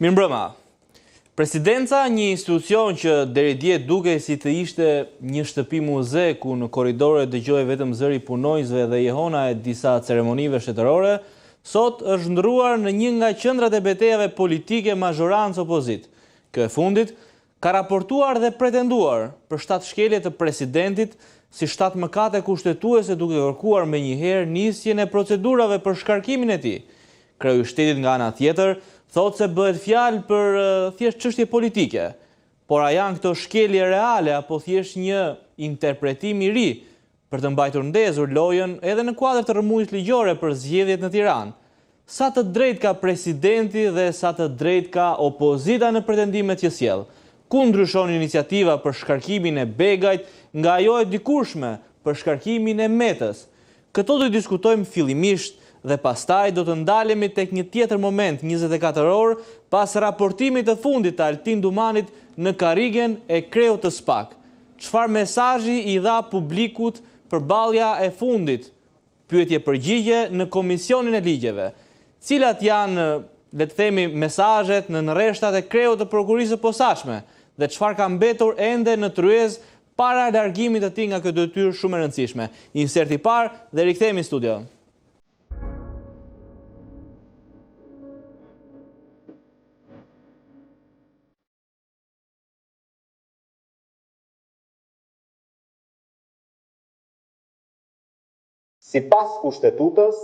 Mirëmbrëma. Presidenca, një institucion që deri dje dukej si të ishte një shtëpi muze ku në korridore dëgjohej vetëm zëri i punonjësve dhe jehona e disa ceremonive shtetërore, sot është shndërruar në një nga qendrat e betejave politike mazhorancë-opozitë. Kjo e fundit ka raportuar dhe pretenduar për shtatë shkelje të presidentit si shtatë mëkate kushtetuese duke kërkuar menjëherë nisjen e procedurave për shkarkimin e tij. Kreu i shtetit nga ana tjetër thotë se bëhet fjalë për thjesht çështje politike. Por a janë këto shkelje reale apo thjesht një interpretim i ri për të mbajtur ndezur lojën edhe në kuadër të rrëmujës ligjore për zgjedhjet në Tiranë? Sa të drejtë ka presidenti dhe sa të drejtë ka opozita në pretendimet që sjell? Ku ndryshon iniciativa për shkarkimin e Begajt nga ajo e dikurshme për shkarkimin e Metës? Këto do i diskutojmë fillimisht dhe pastaj do të ndalemi tek një tjetër moment 24 orë pas raportimit të fundit të Altin Dumanit në karrigen e kreut të SPAK. Çfarë mesazhi i dha publikut përballja e fundit Pyetje-përgjigje në Komisionin e Ligjeve. Cilat janë, le të themi, mesazhet nën rreshtat e kreut të Prokurorisë së Posaçme dhe çfarë ka mbetur ende në tryezë para largimit të tij nga kjo detyrë shumë e rëndësishme? Inserti i parë dhe rikthehemi në studio. Sipas Kushtetutës,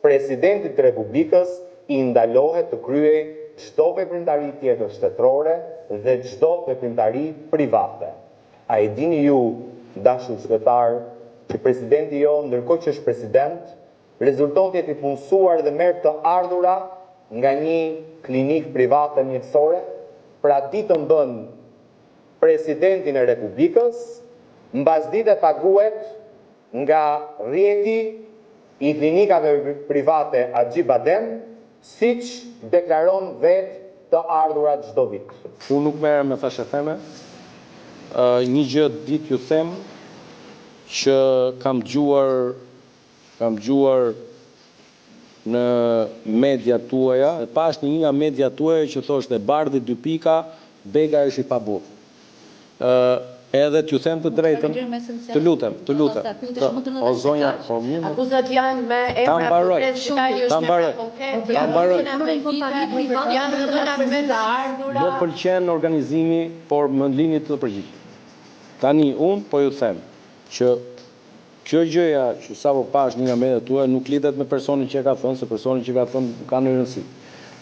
Presidentit të Republikës i ndalohet të kryejë çdo veprimtari tjetër shtetërore dhe çdo veprimtari private. A e dini ju, dashur qytetarë, që Presidenti jonë, ndërkohë që është President, rezulton të jetë i punësuar dhe merr të ardhura nga një klinikë private mjekësore? Pra ditën bën Presidentin e Republikës, mbasdite paguhet nga rrjeti i klinikave private Acibadem, siç deklaron vetë të ardhurat çdo vit. Unë nuk merrem me thashetheme, një gjë di t'ju them që kam dëgjuar, kam dëgjuar në mediat tuaja, e pashë në një nga mediat tuaja që thoshte Bardhi dy pika, Begaj është i paburrë. Edhe t'ju them të drejtën, të lutem, të lutem, të, o zonja, po mirë, mo. Akuzat janë me Ta emra mbaroj, konkret, ta është me mbaroj, emra konkret, ta janë mbaroj. dhëna me vite, janë dhëna me të ardhura. Më pëlqen organizimi, por më lini të përgjigjem. Tani unë po ju them që Kjo gjëja që sapo pashë në një nga mediat tuaja nuk lidhet me personin që e ka thënë, se personi që e ka thënë nuk ka ndonjë rëndësi.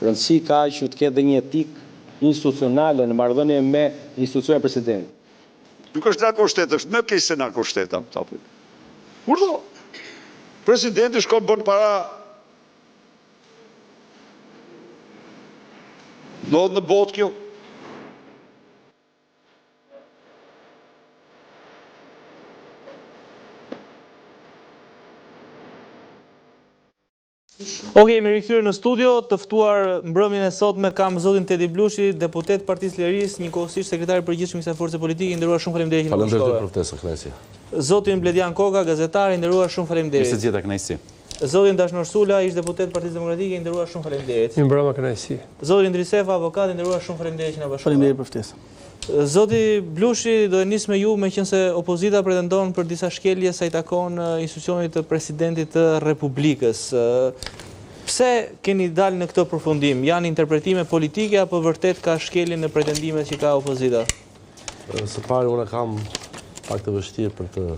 Rëndësi ka që të ketë dhe një etikë institucionale në marrëdhënie me institucionin e presidentit. Nuk është narkoshtet, është më keq se narkoshtet, apo. Urdhëro. Presidenti shkon bën para Ndodh në botë kjo. Ok, jemi rikthyer në studio, të ftuar mbrëmjen e sotme kam zotin Tedi Blushi, deputet Partisë Lirisë, njëkohësisht sekretar i përgjithshëm i kësaj force politike, i nderuar shumë faleminderit që na Faleminderit bashkove. për ftesën, kënaqësi. Zotin Bledian Koka, gazetar, i nderuar shumë faleminderit. Mirë se gjeta, kënaqësi. Zotin Dashnor Sula, ish deputet Partisë Demokratike, i nderuar shumë faleminderit. Mirëmbrëma, kënaqësi. Zotin Indrit Sefa, avokat, i nderuar shumë faleminderit që na bashkove. Faleminderit për ftesën. Zoti Blushi, do e nis me ju, meqenëse opozita pretendon për disa shkelje sa i takon institucionit të presidentit të Republikës. Pse keni dalë në këtë përfundim? Janë interpretime politike apo vërtet ka shkelje në pretendimet që ka opozita? Së pari, unë e kam pak të vështirë për të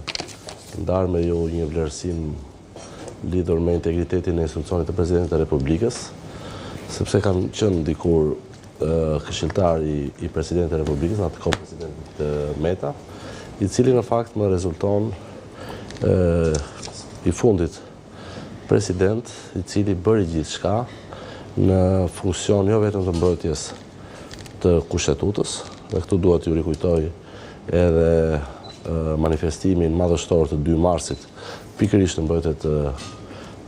ndarë me ju një vlerësim lidhur me integritetin e institucionit të presidentit të Republikës, sepse kam qenë dikur këshilltar i presidentit të Republikës, në atë kohë presidentit Meta, i cili në fakt më rezulton i fundit president, i cili bëri gjithçka në funksion jo vetëm të mbrojtjes të kushtetutës, dhe këtu dua t'ju rikujtoj edhe manifestimin madhështor të 2 marsit pikërisht në mbrojtje të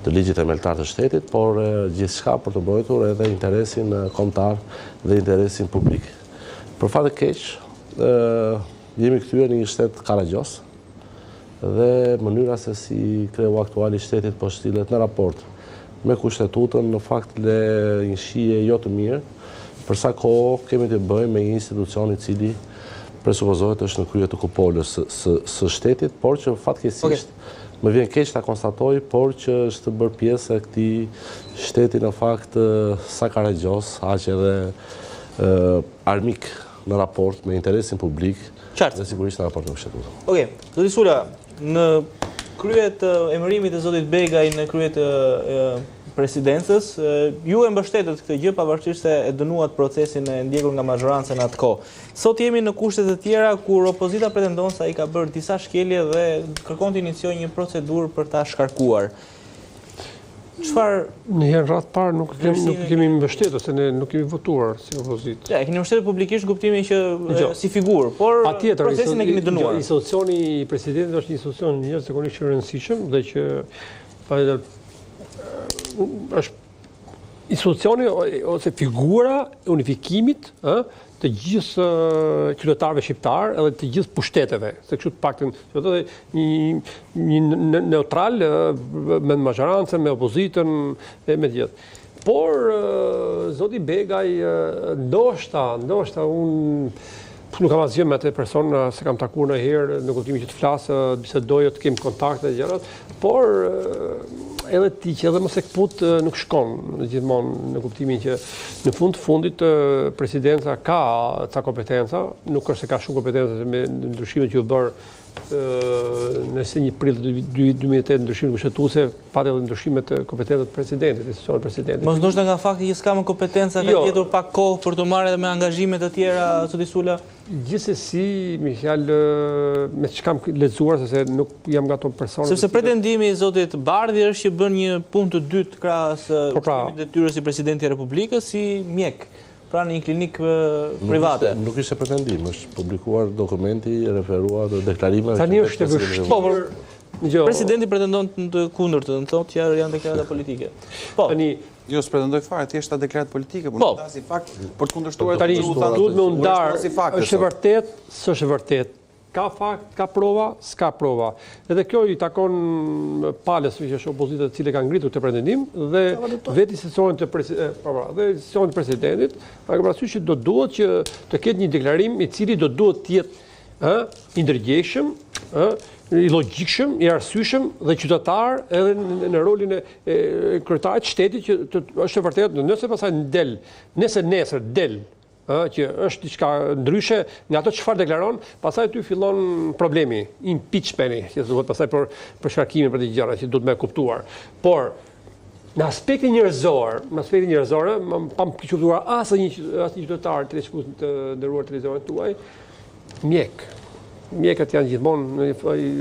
të ligjit themeltar të shtetit, por gjithçka për të mbrojtur edhe interesin kombëtar dhe interesin publik. Për fat të keq, jemi kthyer në një shtet karagjos dhe mënyra se si kreu aktual i shtetit po sillet në raport me kushtetutën në fakt le një shije jo të mirë. Për sa kohë kemi të bëjmë me një institucion i cili presupozohet është në krye të kupolës së, së shtetit, por që fatkeqësisht më vjen keq ta konstatoj, por që është bërë pjesë e këtij shteti në fakt sa karagjoz, aq edhe armik në raport me interesin publik Qartë. dhe sigurisht në raport me kushtetutën. Okej, zoti Sula, në krye të emërimit të zotit Begaj në krye të presidencës, ju e mbështetët këtë gjë pavarësisht se e dënuat procesin e ndjekur nga mazhoranca në atë kohë. Sot jemi në kushte të tjera kur opozita pretendon se ai ka bërë disa shkelje dhe kërkon të iniciojë një procedurë për ta shkarkuar. Çfarë Në herë radhë parë nuk kemi nuk kemi mbështetur se ne nuk kemi votuar si opozitë. Ja, e keni mbështetur publikisht në kuptimin që jo. si figurë, por Patjetër, procesin e keni dënuar. Institucioni i presidentit është një institucion jashtëzakonisht i rëndësishëm dhe që patjetër është institucioni ose figura e unifikimit, ë, të gjithë qytetarëve shqiptarë edhe të gjithë pushteteve, se kështu të paktën, do të thotë një një neutral me mazhorancën, me opozitën e me të gjithë. Por zoti Begaj ndoshta, ndoshta unë nuk kam asgjë me atë person, s'e kam takuar ndonjëherë në kuptimin që të flas, të bisedoj, të kem kontakte e gjërat, por edhe ti që edhe mos e këput nuk shkon gjithmonë në kuptimin që në fund të fundit presidenca ka ca kompetenca, nuk është se ka shumë kompetenca me ndryshimet që u bërë në 21 prill 2008 ndryshimet kushtetuese, pati edhe ndryshimet të kompetencat të presidentit, institucionit të presidentit. Mos ndoshta nga fakti që s'ka më kompetenca, ka jo. gjetur pak kohë për t'u marrë edhe me angazhime të tjera, zoti Sula? Gjithsesi, me fjalë, me ç'kam lexuar, sepse nuk jam nga ato persona. Sepse pretendimi i zotit Bardhi është që bën një punë të dytë krahas po pra, ushtrimit të detyrës si presidenti i Republikës, si mjek, pra në një klinikë private. Nuk ishte pretendim, është publikuar dokumenti referuar deklarimeve. Tani është e vështirë. Po, por presidenti pretendon të kundërtën, thotë që janë deklarata politike. Po. Tani Jo, s'pretendoj fare, thjesht ta deklaratë politike, por nuk po. si fakt për të kundërshtuar Tani duhet me u ndarë, si fakt, është e vërtet, s'është e vërtet. Ka fakt, ka prova, s'ka prova. Edhe kjo i takon palës, që është opozita e cila ka ngritur këtë pretendim dhe vetë institucionit të presidentit, po, po, dhe institucionit të presidentit, ka parasysh që do duhet që të ketë një deklarim i cili do duhet të jetë ë i ndërgjegjshëm, ë i logjikshëm, i arsyeshëm dhe qytetar edhe në, në rolin e, e kryetarit të shtetit që të, është e vërtetë, nëse pastaj del, nëse nesër del ë që është diçka ndryshe nga ato çfarë deklaron, pastaj aty fillon problemi, impeachmenti, që thuhet pastaj për për shkarkimin për të gjëra që duhet me kuptuar. Por në aspektin njerëzor, në aspektin njerëzor, pa më keqkuptuar asnjë asnjë qytetar të shikues të nderuar televizionit tuaj, mjek. Mjekët janë gjithmonë,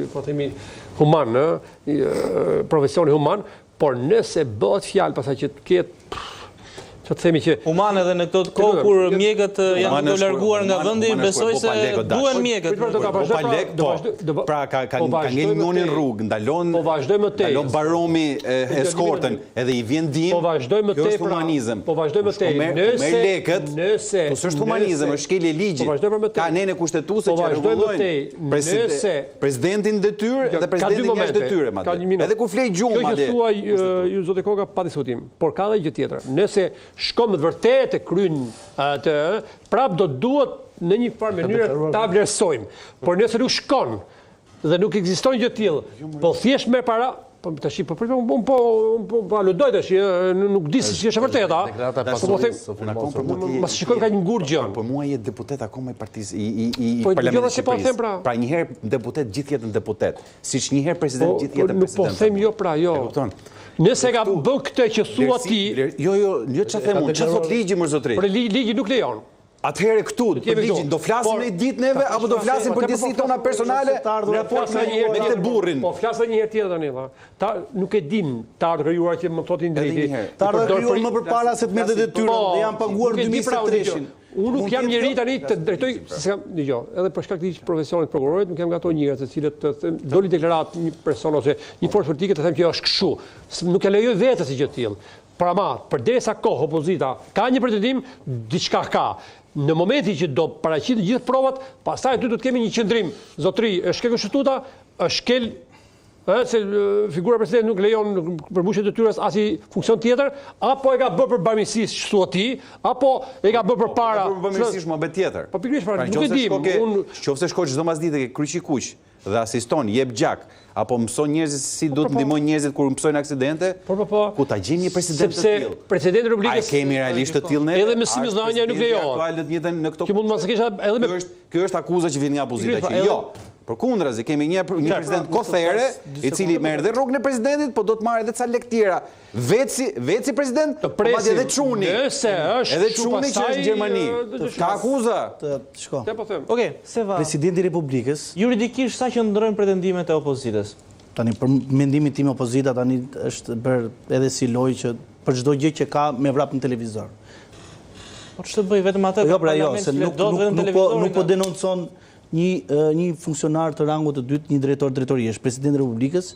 po themi, human, ë, profesioni human, por nëse bëhet fjalë pastaj që të ketë që të themi që human edhe në këtë kohë kur mjekët janë duke larguar nga vendi, besoj se duhen mjekët. Po pa lek, po. Pra ka ka po ka ngel njëri në rrugë, ndalon Po vazhdoj më tej. Ndalon baromi eskortën, edhe i vjen ndihmë. Po vazhdoj më tej. Kjo është humanizëm. Po vazhdoj më tej. Nëse lekët, nëse po s'është humanizëm, është shkelje e ligjit. Po vazhdoj për më tej. Ka nene kushtetuese po që rregullojnë. Nëse presidentin në detyrë dhe presidentin jashtë detyre madje. Edhe kur flej gjumë madje. Kjo që thuaj ju zoti Koka pa diskutim, por ka edhe gjë tjetër. Nëse shkon me të vërtetë e kryen atë, prap do duhet në një farë mënyre ta vlerësojmë. Por nëse nuk shkon dhe nuk ekziston gjë e tillë, po thjesht me para, po tash po po po po po po aludoj tash, nuk di se si është e vërteta. Po po them, mos shikojmë kaq ngurtë gjën. Po mua je deputet akoma i partisë i i i po, parlamentit të po Shqipërisë. Pra. pra një herë deputet gjithë jetën deputet. Siç një herë president po, gjithë jetën president. Nuk po them jo pra, jo. E kupton? Nëse ka bën këtë që thua ti, jo jo, jo çfarë them unë, çfarë thot ligji mor zotëri? Por ligji nuk lejon. Atëherë këtu, për ligjin, do flasim një ditë neve, apo do flasim për ndjesitë tona personale në raport me me këtë burrin? Po flas edhe një herë tjetër tani, tha. Ta nuk e dim të ardhur krijuar që më thotë Indriti. Të ardhur krijuar më përpara se të merrte detyrën po, dhe janë paguar 2023-shin. Unë nuk jam njeri tani të drejtoj, se kam, dëgjo, edhe për shkak të profesionit të prokurorit, nuk jam nga ato njerëz të cilët të them, doli deklaratë një person ose një forcë politike të them që është kështu. Nuk e lejoj vetes si gjë të tillë. Por ama, përderisa kohë opozita ka një pretendim, diçka ka. Në momentin që do paraqiten të gjithë provat, pastaj aty do të kemi një qëndrim. Zotri, është shkel kushtetuta, është shkel Ë, se figura e presidentit nuk lejon përmbushje të detyrës asnjë funksion tjetër, apo e ka bërë për bamirësi, siç thua ti, apo e ka bërë për po, para. Po, për bamirësi është muhabet tjetër. Po pikërisht pra, pra nuk e di. Unë qoftë se shkon çdo masdite ke Kryqi i Kuq dhe asiston, jep gjak, apo mëson njerëzit si duhet po, po. ndihmojnë njerëzit kur pësojnë aksidente? Po, po, po. Ku ta gjejmë një president të tillë? Sepse presidenti i Republikës A kemi realisht të tillë ne? Edhe mësimi znanja nuk lejohet. Aktual në të njëjtën në këto. Që mund mos e kisha edhe me Kjo është akuza që vjen nga opozita që jo. Përkundrazi, kemi një një president kothere, i cili merr edhe rrogën e presidentit, po do të marrë edhe ca lekë tjera. Vetë si, vetë si president, po madje edhe çuni. Nëse është edhe çuni që është në Gjermani. Ka akuza. Të shko. Të po them. Okej, Seva. Presidenti i Republikës. Juridikisht sa qëndrojnë pretendimet e opozitës? Tani për mendimin tim opozita tani është bërë edhe si lojë që për çdo gjë që ka me vrap në televizor. Po ç'të bëj vetëm atë? Po jo, pra jo, se nuk nuk nuk po nuk po denoncon një një funksionar të rangut të dytë, një drejtor drejtorie, është presidenti i Republikës,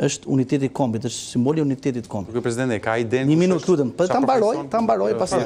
është uniteti i kombit, është simboli i unitetit të kombit. Ky presidenti ka idenë. Një minutë, lutem, po ta mbaroj, ta mbaroj pastaj.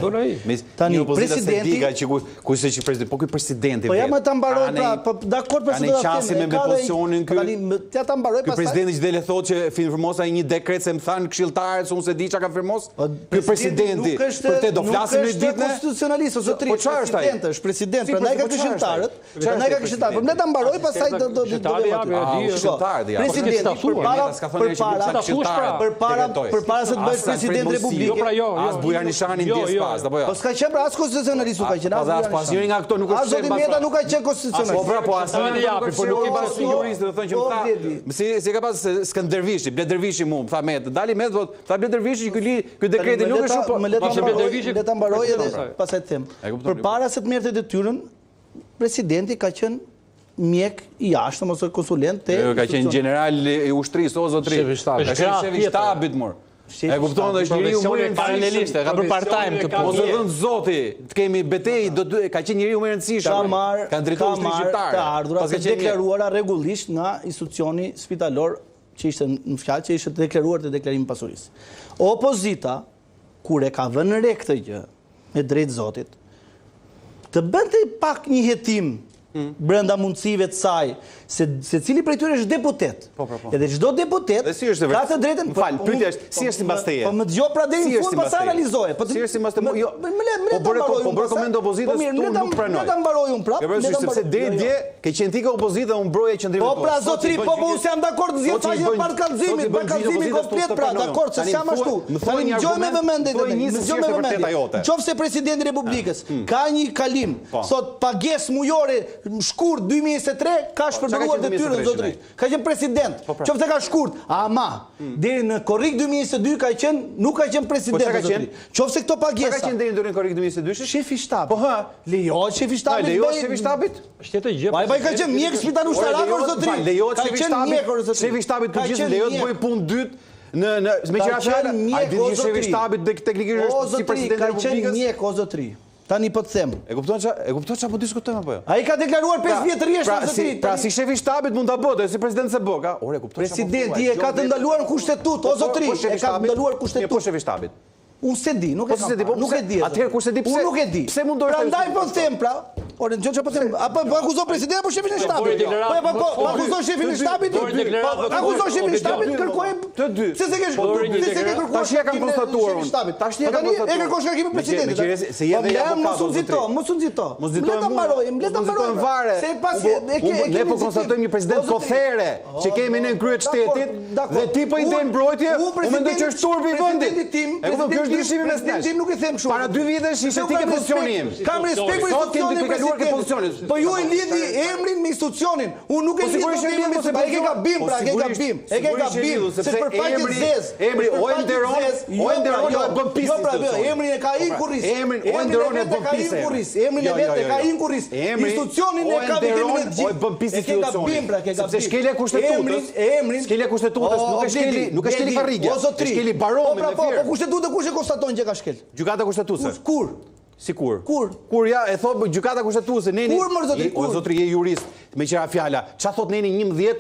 Tani presidenti ka që ku se që presidenti, po ky presidenti Po ja më ta mbaroj pra, po dakord për çdo të them. Me pozicionin ky. Tani ja ta mbaroj pastaj. Ky presidenti që del e thotë që firmosa një dekret se më thanë këshilltarët se unë s'e di çka ka firmos. Po, ky presidenti për të do flasim një ditë ne. Konstitucionalist ose zotëri. Po çfarë është ai? President është president, prandaj ka këshilltarët. Prandaj ka këshilltarët. Po le ta mbaroj pastaj do do do do aty. Këshilltarët ja. Presidenti përpara përpara përpara përpara se të bëhesh president republike. Jo pra jo, jo. As Bujar Nishani jo, ndjesë jo. pas, apo jo. Po s'ka qenë pra as konstitucionalist nuk ka qenë. Po as pas njëri nga këto nuk është. As zoti Meta nuk ka qenë konstitucionalist. Po pra po as njëri japi, po nuk i pas jurist, do të thonë që më tha. Si si ka pas Skëndervishi, Bledervishi mu, më tha Meta. Dali Meta thotë, tha Bledervishi që ky ky dekreti nuk është po. Më le ta mbaroj edhe pastaj të them. Përpara se të merrte detyrën, presidenti ka qenë mjek i jashtëm ose konsulent te Jo, ka qenë gjeneral i ushtrisë o zotri. Ka qenë shefi i shtabit mor. E kupton, është njeriu më i rëndësishëm. Paralelisht, ka bërë part time këtë punë. Mos e dhëntë zoti, të kemi betejë, do të ka qenë njeriu më i rëndësishëm. Ka marrë, ka drejtuar ushtrinë shqiptare. Të ardhura të deklaruara rregullisht nga institucioni spitalor që ishte në fjalë që ishte deklaruar te deklarimi i pasurisë. Opozita kur e ka vënë re këtë gjë, me drejt Zotit, të bënte pak një hetim mm. brenda mundësive të saj, se secili prej tyre është deputet. Po, po, po. Edhe çdo deputet si është ka të drejtën, më fal, po, pyetja është, si është simbas teje? Po më dëgjo pra deri në fund pastaj analizoje. Po si është simbas teje? Jo, më le, më le po bëre po bëre koment opozitës, po mirë, nuk pranoj. Le ta mbaroj unë prap. Le ta sepse deri dje ke qenë ti ke opozitë dhe unë mbroje qëndrimin Po pra zotri, po po unë s'jam dakord në 10 faqe para kallëzimit, para kallëzimit komplet pra, dakord se s'jam ashtu. Tani më dëgjoj me vëmendje tani, më dëgjoj me vëmendje. Qoftë se presidenti i Republikës hmm. ka një kalim, po. sot pagesë mujore shkurt 2023 ka po, shpërdoruar detyrën zotri. Ka qenë president. Po, pra. Qoftë ka shkurt, ama hmm. deri në korrik 2022 ka qenë nuk ka qenë president zotri. Qoftë se këto pagesa. Ka qenë deri në korrik 2022? Shefi i shtabit. Po ha, lejohet shefi i shtabit. Lejohet shefi i shtabit? Është tjetër gjë. Po ai ka qenë mjek spital ushtarak or zotri. Lejohet shefi i shtabit. Shefi i shtabit të gjithë lejohet të bëjë punë dytë në në me qira fjalë. Ai di që shefi i shtabit teknikisht është si presidenti i Republikës. Ka qenë mjek o zotri. Tani po të them. E kupton ça, e kupton ça po diskutojmë apo jo? Ai ka deklaruar 5 pra, vjet rresht pra, zotri. Si, pra si shefi i shtabit mund ta bëjë, si president s'e bë, ka? Ore, kupton ça po. Presidenti e ka të ndaluar në kushtetutë, o zotri, po, e ka të ndaluar kushtetutë. Po shefi i shtabit. Unë s'e di, nuk e po, kam. Po, nuk e di. Atëherë kur s'e di pse? Unë nuk e di. Pse mundohesh? Prandaj po them pra, ore dëgjo çfarë po them. Apo po akuzon presidentin apo shefin e shtabit? Po po po, po akuzon shefin e shtabit? Po akuzon shefin e shtabit, kërkoj të dy. Pse s'e ke pse s'e ke kërkuar? Tash e kam konstatuar unë. Tash e kam konstatuar. E kërkon shkarkimin e presidentit. Se je dhe avokat. Mos u nxito, mos u nxito. Mos nxito. Le ta mbaroj, le ta mbaroj. Fare. Se pas e ke ne po konstatojmë një president kothere që kemi ne në krye të shtetit dhe ti po i del mbrojtje, unë mendoj që është turpi i vendit. Tim, e kupton, kjo është ndryshimi mes nesh. Tim nuk i them kështu. Para dy vitesh ishe ti ke pozicioni im. Kam respekt për institucionin e presidentit. Po ju e lidhni emrin me institucionin. Unë nuk e po lidh emrin me institucionin. E ke gabim, pra, e ke gabim. E ke gabim, sepse për faqe të zezë. Emri o e nderon, o e nderon, o e bën pis. Jo, pra, jo, emrin e ka ai në kurriz. Emrin o e nderon e bën pis. Emrin e vet e ka ai në kurriz. Institucionin e ka vetë të gjithë. O e bën pis institucionin. Pra, ke gabim. Sepse shkelja e kushtetutës, emrin, shkelja e kushtetutës nuk e shkeli, nuk e shkeli karrigia. E shkeli baromi po, pra, me po, firmë. Po kushtetutën kush e konstaton që ka shkel? Gjykata kushtetuese. Kur? Si kur? Kur? Kur ja e thotë gjykata kushtetuese neni. Kur mor zotri? Kur? O zotri je jurist. Meqë ra fjala, ça thotë neni 11,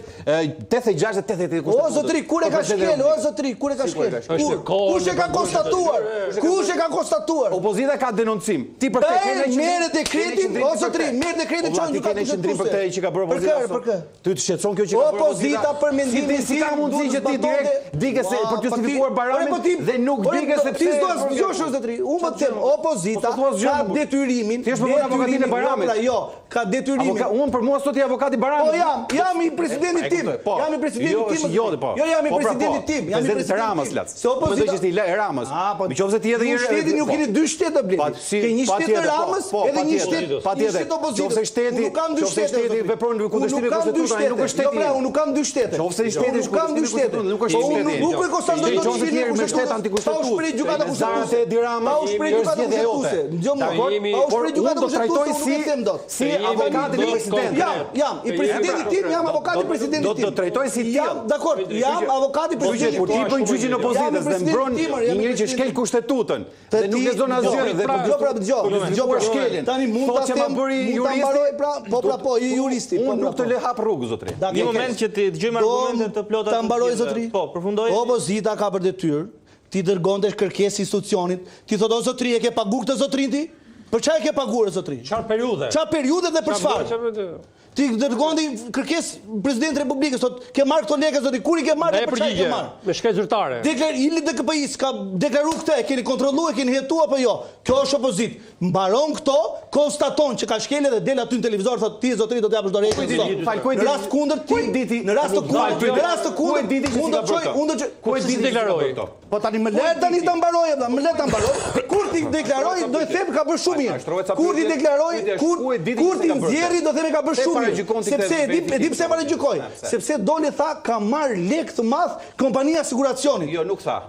86 dhe 88 i Kushtetutës? O zotri, kur e ka shkel, o zotri, kur e ka shkel? Kur? Kush e ka konstatuar? Kush e ka konstatuar? Opozita ka denoncim. Ti për këtë ke qëndrim? Merre dekretin, o zotri, merre dekretin çon në gjykatë kushtetuese. Ti ke qëndrim për këtë që ka bërë opozita? Për kë, për kë? Ty të shqetëson kjo që ka bërë opozita? Opozita për mendimin tim si ka mundësi që ti direkt dike se për të justifikuar Bajramin po dhe nuk dike se pse ti s'do të dëgjosh o zotri. Unë po të them opozita po ka detyrimin. Ti je për avokatin e Bajramit. Pra jo, ka detyrimin. Unë për mua sot je avokati i Bajramit. Po jam, jam i presidentit tim. Po. Jam i presidentit jo, tim. Jo, po. Jo, jam i po, pra, presidentit tim. Jam i presidentit Ramës, Lac. Se opozita. Mendoj që ti e Ramës. Po. Në qoftë se ti edhe një shtetin ju keni dy shtete bledi. Ke një shtet të po, Ramës edhe një shtet, një shtet opozitës. Qoftë se shteti, nuk kam dy shtete. Shteti vepron në kundërshtim me kushtetutën, ai nuk është shteti. Jo, pra, unë nuk kam dy shtete. Qoftë se shteti nuk kam dy shtete, nuk është po shteti. Unë nuk e konstatoj dot shkeljen e me shtet antikushtetues. Pa u shpreh gjykata kushtetuese. Edi Rama, pa u shpreh gjykata kushtetuese. Dëgjo mua. Pa u shpreh gjykata kushtetuese, unë nuk e them dot. Si avokati i presidentit. Jam, jam i presidentit tim, jam avokati i presidentit tim. Do të trajtoj si tillë. Jam, dakord, jam avokati i presidentit. Kur ti bën gjyqin opozitës dhe mbron një njeri që shkel kushtetutën, Dhe nuk lexon asgjë dhe pra, jo pra dëgjo, dëgjo për shkeljen. Tani mund ta them, mund ta mbaroj pra, po pra po, i juristi, po. Unë nuk të lë hap rrugë zotri. Një moment që të dëgjojmë argumente të plota. Ta mbaroj zotri. Po, përfundoj. Opozita ka për detyrë t'i dërgonte kërkesë institucionit, t'i thotë o zotri e ke paguar këtë zotrin ti? Për çfarë e ke paguar zotri? Çfarë periudhe? Çfarë periudhe dhe për çfarë? T'i dërgonte kërkesë presidentit të Republikës, thotë, ke marrë këto lekë zoti, kur i ke marrë dhe për çfarë i ke marrë? Me shkresë zyrtare. Deklar ILDKPI ka deklaruar këtë, e keni kontrolluar, e keni hetuar apo jo? Kjo është opozitë. Mbaron këto, konstaton që ka shkelje dhe del aty në televizor thotë ti zotëri do të japësh dorëheqjen sot. Fal, ku e di? Në rast kundër ti, në rast të kundërt, në rast të kundërt, unë do të çoj, unë do të çoj. Ku e di deklaroi? Po tani më lër tani ta mbaroj vëlla, më lër ta mbaroj. Kur t'i deklaroj, do të them ka bërë shumë mirë. Kur t'i deklaroj, kur kur t'i nxjerri do them ka bërë shumë mirë. Sepse e di, e di pse paragjykoj. Sepse doli tha ka marr lek të madh kompania e siguracionit. Jo, nuk tha.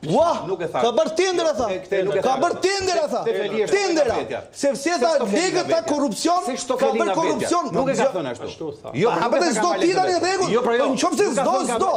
Ua, nuk e tha. Ka bërë tendera tha. Ka bërë tendera tha. Tendera. Sepse tha lekët tha korrupsion, ka bërë korrupsion. Nuk e ka thënë ashtu. Jo, po nuk e s'do ti tani rregull. Jo, pra jo. Po në qoftë se s'do, s'do.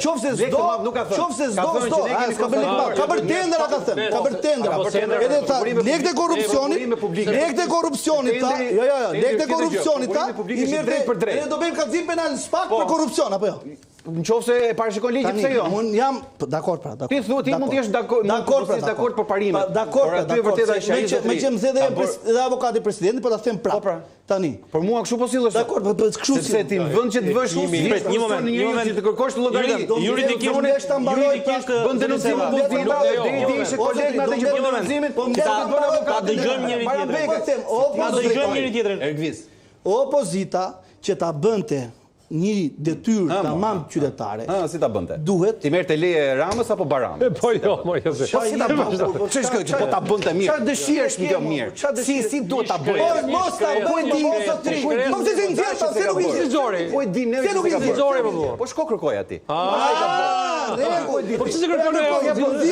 Qoftë se s'do, qoftë se s'do, s'do. A s'ka bërë lekë madh. Ka bërë tendera ka thënë. Ka bërë tendera. Edhe tha, lekët e korrupsionit, lekët e korrupsionit tha. Jo, jo, jo, lekët e korrupsionit tha. I merrte edhe do bëjmë kallëzim penal në SPAK për korrupsion apo jo? Në qoftë se e parashikon ligji, pse jo? Unë jam, po, dakord pra, dakord. Ti thua ti mund të jesh dakord, dakord pra, dakord për parimet. Dakord, pra, dakord. Por vërtet është ai zotëri. Meqë më the dhe avokati i presidentit, po ta them prapë. Po pra. Tani. Por mua kështu po sillesh. Dakord, po, po kështu Sepse ti në vend që të vësh një një moment, një moment që të kërkosh llogari, juridikisht ta mbaroj juridikisht bën denoncim opozita, deri ti ishe koleg me atë që bën denoncimin, po ta ta dëgjojmë njëri tjetrin. Po Ta dëgjojmë njëri tjetrin. Ergvis. Opozita që ta bënte një detyrë tamam qytetare. Ë, si ta bënte? Duhet t'i merrte leje Ramës apo Bajramit? Po jo, mo jo. Po si ta bënte? Po ç'është kjo që po ta bënte mirë? Çfarë dëshirë është kjo mirë? Si si duhet ta bëjë? Po mos ta bëjë ti zotri. Po pse si nxjerr ta, pse nuk i nxori? Po e di ne. Pse nuk i nxori po? Po shko kërkoj aty. Ah, rregull. Po pse s'e kërkon e?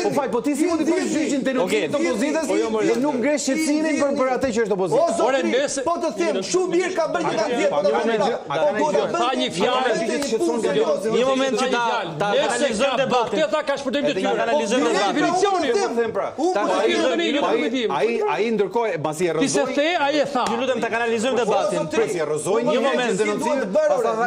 Po fal, po ti si mund të bësh gjyqin te të opozitës po dhe nuk ngre shqetësimin për për atë që është opozitë. Ore, nëse po të them, shumë mirë ka bërë një kanë po ta them. Po duhet ta një fjalë Një moment që ta ta kanalizojmë debatin. Këtë tha ka shpërdorim detyre. Ta kanalizojmë debatin. Definicioni po them pra. Ta kanalizojmë. Ai ai ndërkohë mbasi e rrëzoi. Ti se the, ai e tha. Ju lutem ta kanalizojmë debatin. Prit, e rrëzoi një moment denoncim.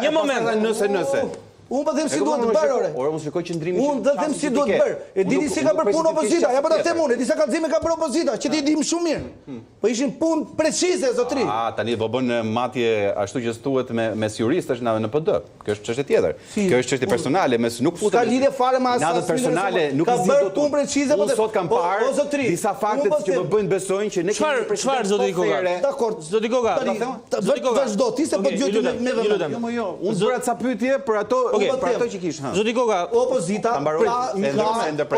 Një moment nëse nëse. Unë po them si duhet të bërë ore. Ore unë shikoj qëndrimin. Unë do them si duhet të bërë. E di ti si ka bërë punë opozita, ja po ta them unë, e di sa kallëzime ka bërë opozita, që ti e dim shumë mirë. Hmm. Po ishin punë precize, zotri. Ah, tani po bën matje ashtu që s'thuhet me mes juristësh në në PD. Kjo është çështje tjetër. Kjo është çështje personale, mes nuk futem. S'ka lidhje fare me asaj. Natët personale nuk i zgjidh dot. Ka bërë punë precize, po sot kam po, parë disa fakte po që më bëjnë besojnë që ne kemi një çfarë zoti Koka? Dakor. Zoti Koka. Zoti Koka. Vazhdo ti se po dëgjoj ty me vëmendje. Jo, jo, unë bëra ca pyetje për ato për ato që kish. Zoti Koka, opozita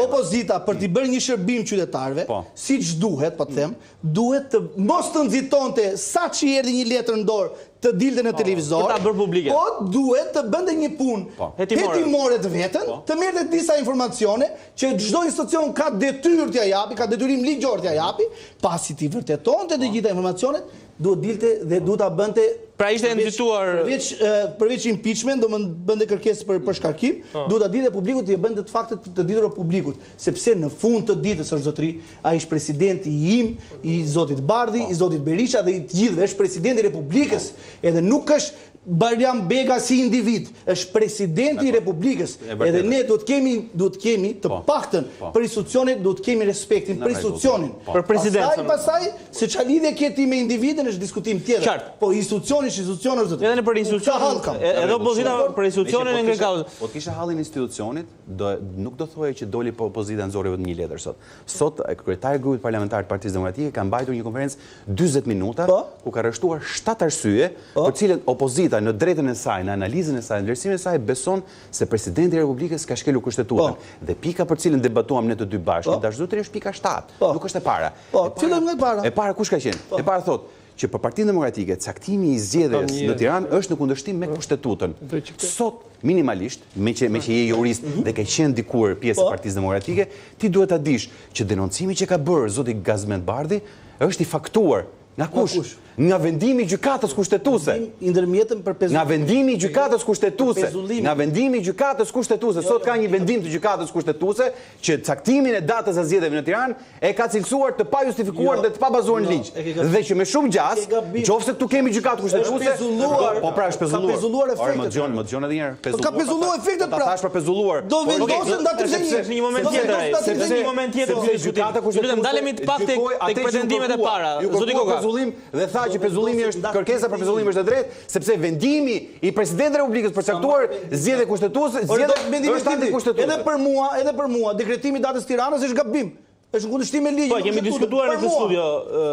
opozita për t'i bërë një shërbim qytetarëve, po. siç duhet, po të them, duhet të mos të nxitonte sa ç'i erdhi një letër në dorë të dilte në po, televizor. Për ta bërë publike. Po duhet të bënte një punë po. hetimore të vetën, po. të merrte disa informacione që çdo institucion ka detyrë t'ia japi, ka detyrim ligjor t'ia japi, pasi t'i vërtetonte të gjitha informacionet, duhet dilte dhe duhet ta bënte Pra ishte e nxituar përveç përveç impeachment, domethënë bënte kërkesë për për shkarkim, duhet ta dilte publikut t'i bënte të faktet të ditura publikut, sepse në fund të ditës është zotri, Ai është presidenti im, i zotit Bardhi, i zotit Berisha dhe i të gjithëve, është presidenti i Republikës. Edhe nuk është Bajram Begaj si individ, është presidenti i Republikës. Edhe ne duhet kemi, duhet kemi të po. paktën po. për institucionin, duhet kemi respektin për institucionin. Po. Për presidentin. Pastaj, pastaj se çfarë lidhje ke ti me individin është diskutim tjetër. Qartë. Po institucioni është institucion është. Edhe në për institucionin, edhe opozita për institucionin e ngre kauzën. Po të kishe hallin institucionit, do nuk do thoje që doli po opozita nxori vetëm një letër sot. Sot kryetari i grupit parlamentar të Partisë Demokratike ka mbajtur një konferencë 40 minuta, po. ku ka rreshtuar 7 arsye po. për cilën opozita në drejtën e saj, në analizën e saj, në vlerësimin e saj beson se presidenti i Republikës ka shkelur kushtetutën. Po. Dhe pika për cilën debatuam ne të dy bashkë, dash zotëri është pika 7, nuk është e para. Po, fillojmë nga e para. E para kush ka qenë? E para thotë që për Partinë Demokratike caktimi i zgjedhjes në Tiranë është në kundërshtim me Kushtetutën. Sot minimalisht, meqë meqë je jurist mhm. dhe ke qenë dikur pjesë e po. Partisë Demokratike, ti duhet ta dish që denoncimi që ka bërë zoti Gazment Bardhi është i faktuar nga kush? Nga vendimi i Gjykatës Kushtetuese. I ndërmjetëm për pezullim. Nga vendimi i Gjykatës Kushtetuese. Nga vendimi i Gjykatës Kushtetuese. Jo, Sot jo. ka një vendim të Gjykatës Kushtetuese që caktimin e datës së zgjedhjeve në Tiranë e ka cilësuar të pajustifikuar jo, dhe të pabazuar në jo, ligj. Dhe që me shumë gjasë, qoftë se këtu kemi gjykatë kushtetuese, po pra është pezulluar. Ka pezulluar efektet. Ore, më dëgjon, më dëgjon edhe një herë. Pezulluar. Ka pezulluar efektet pra. Po ta thash për pezulluar. Do vendosen datë 31. Në një moment tjetër, sepse në një moment tjetër sepse gjykata kushtetuese. Lutem ndalemi të pak tek tek pretendimet e para. Zoti Koka. Pezullim dhe tha që pezullimi është kërkesa për pezullim është e drejtë, sepse vendimi i presidentit të Republikës për caktuar zgjedhje kushtetuese, zgjedhje është antikushtetuese. Edhe për mua, edhe për mua, dekretimi i datës Tiranës është gabim. Është në kundërshtim me ligjin. Po, kemi diskutuar në këtë studio.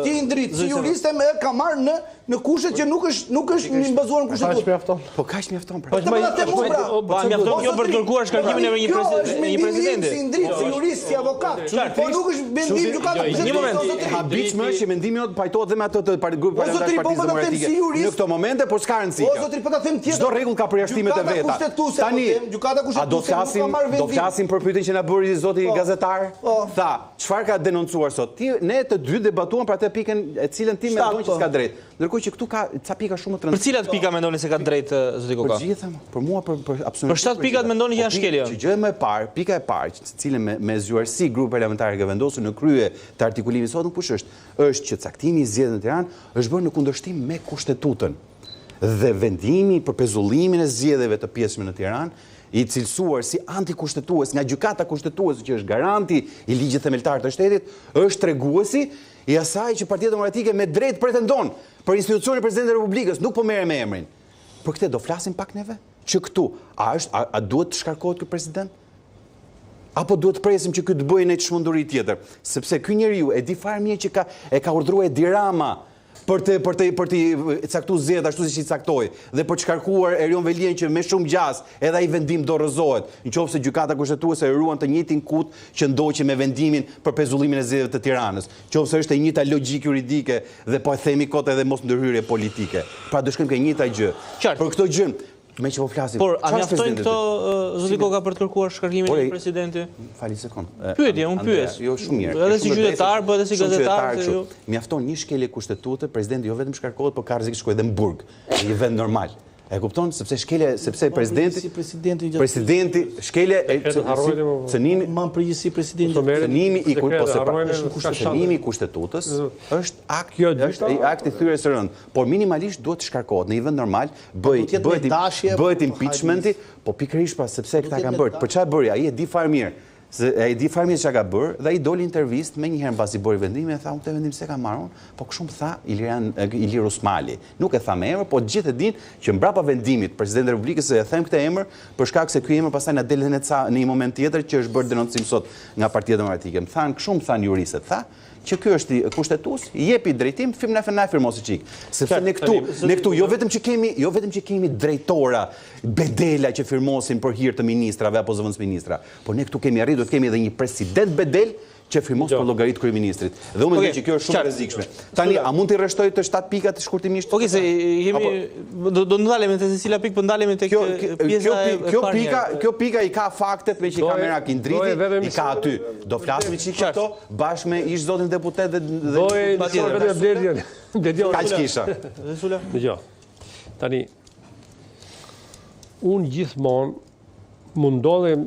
Ti Indrit, si jurist e ka marrë në në kushtet që nuk është nuk është një bazuar në kushtetutë. Kaq mjafton. Po kaq mjafton pra. Po të them unë pra. Po mjafton kjo për të kërkuar shkarkimin e një presidenti, një presidenti. Si Indrit, si jurist, si avokat. Po nuk është vendim gjykata kushtetuese. Një moment, e habitshme është që mendimi jot pajtohet dhe me atë të grupit parlamentar të Partisë po Demokratike. Në këto momente, por s'ka rëndësi. O zotri, po ta them tjetër. Çdo rregull ka përjashtimet e veta. Tani, gjykata kushtetuese nuk ka marrë vendim. Do flasim për pyetjen që na bëri zoti po. gazetar? Po. Tha, çfarë ka denoncuar sot? Ti ne të dy debatuam për atë pikën e cilën ti mendon që s'ka drejt. Ndërkohë që këtu ka ca pika shumë të rëndësishme. Për cilat pika mendoni se ka drejtë zoti Koka? Për gjitha, për mua për për absolutisht. Për shtatë pikat mendoni që janë po, shkelje? Që gjëja më e parë, pika e parë, të cilën me me zgjuarsi grupi parlamentar e ka vendosur në krye të artikulimit sot, kush është? Është që caktimi i zgjedhjeve në Tiranë është bërë në kundërshtim me Kushtetutën. Dhe vendimi për pezullimin e zgjedhjeve të pjesshme në Tiranë i cilësuar si antikushtetues nga Gjykata Kushtetuese që është garanti i ligjit themeltar të shtetit, është treguesi i asaj që Partia Demokratike me drejtë pretendon për institucionin e Presidentit të Republikës, nuk po merrem me emrin. Për këtë do flasim pak neve? Që këtu, a është a, a duhet të shkarkohet ky president? Apo duhet të presim që ky të bëjë një çmenduri tjetër? Sepse ky njeriu e di fare mirë që ka e ka urdhëruar Edi Rama për të për të për të caktuar zgjedhjet ashtu siç i caktoi dhe për të shkarkuar Erion Veliajn që me shumë gjasë edhe ai vendim do rrëzohet, në qoftë se Gjykata Kushtetuese ruan të njëjtin kut që ndoqi me vendimin për pezullimin e zgjedhjeve të Tiranës, qoftë se është e njëjta logjikë juridike dhe po e themi kot edhe mos ndërhyrje politike. Pra do shkojmë ke e njëjta gjë. Qartë. Për këtë gjë, meqë po flasim. Por a mjaftojnë këto zoti Koka për të kërkuar shkarkimin e një presidenti? Fal një sekond. Pyetje, unë pyes. Jo, shumë mirë. Edhe si qytetar, po edhe si gazetar, ju. Mjafton një shkelje kushtetute, presidenti jo vetëm shkarkohet, por ka rrezik të shkojë edhe në burg, në një vend normal. E kupton sepse shkelje sepse presidenti si presidenti presidenti shkelje e cënimi mban përgjegjësi presidenti po cënimi i po se pra, cënimi i kushtetutës është akt është akt i thyerjes së rëndë por minimalisht duhet të shkarkohet në një vend normal bëj bëhet bëhet impeachmenti po pikërisht pra sepse këta kanë bërë për çfarë bëri ai e di fare mirë Se ai e di fare mirë çka ka bërë dhe ai doli në intervistë menjëherë mbasi bëri vendimin e tha unë këtë vendim s'e kam marrë unë, po kështu më tha Ilirian Ilir Rusmali. Nuk e tha me emër, po të gjithë e dinë që mbrapa vendimit Presidentit të Republikës e them këtë emër për shkak se ky emër pastaj na del edhe në ca në një moment tjetër që është bërë denoncim sot nga Partia Demokratike. Më thanë kështu më thanë juristët, tha që ky është kushtetues, jepi drejtim, film na na firmosi çik. Sepse ne këtu, ne këtu jo vetëm që kemi, jo vetëm që kemi drejtora, bedela që firmosin për hir të ministrave apo zëvendësministra, por ne këtu kemi arritur të kemi edhe një president bedel që firmos për llogari të kryeministrit. Dhe unë mendoj që kjo është shumë e rrezikshme. Tani, a mund t'i rreshtoj të shtatë pikat shkurtimisht? Okej, se jemi do do ndalemi te secila pikë, po ndalemi tek pjesa e kjo pika, kjo pika i ka faktet meqë i ka merak Indriti, i ka aty. Do flasim çik për këto bashkë me ish zotin deputet dhe dhe Do e vetëm Bledion. Bledion. Kaq kisha. Dhe Sula. Dëgjo. Tani unë gjithmonë. Mundohem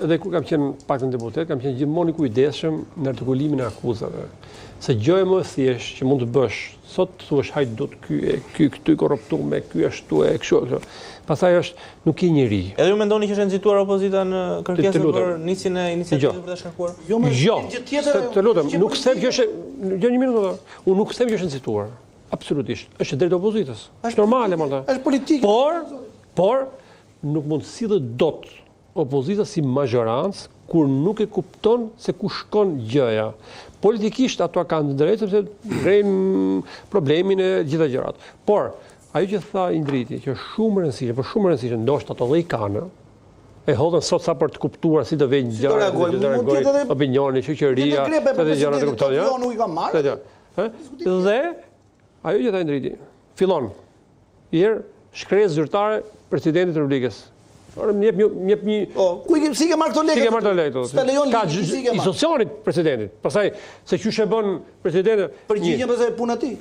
edhe kur kam qenë pak në deputet, kam qenë gjithmonë i kujdesshëm në artikulimin e akuzave. Se gjëja më e thjeshtë që mund të bësh, sot të thuash hajdut ky e ky këtu i korruptuar me ky ashtu e kështu e kështu. Pastaj është nuk je njeri. Edhe ju mendoni që është nxituar opozita në kërkesën për nisjen e iniciativës për ta shkarkuar? Jo, më jo, gjë tjetër. Të lutem, nuk them që është, jo një minutë, unë nuk them që është nxituar. Absolutisht. Është e drejtë e opozitës. Është normale, më Është politikë. Por, por Nuk mund të sillet dot opozita si mazhorancë kur nuk e kupton se ku shkon gjëja. Politikisht ato kanë të drejtë sepse ngrejnë problemin e gjitha gjërat. Por ajo që tha Indriti, që është shumë e rëndësishme, po shumë e rëndësishme, ndoshta ato dhe i kanë, e hodhën sot sa për të kuptuar si do vejnë gjërat, si do reagojë opinioni, shoqëria, të gjërat e kupton, jo? Nuk i kam marrë. Dhe ajo që tha Indriti, fillon Herë, shkresë zyrtare Presidentit të Republikës. Ore, më jep një më jep një Po, ku i ke si ke marrë këto lekë? Si ke marrë këto lekë? S'ta lejon Ka ligji, si ke marrë? Institucionit presidentit. Pastaj se qysh e bën presidenti. Përgjigjen pastaj puna e tij.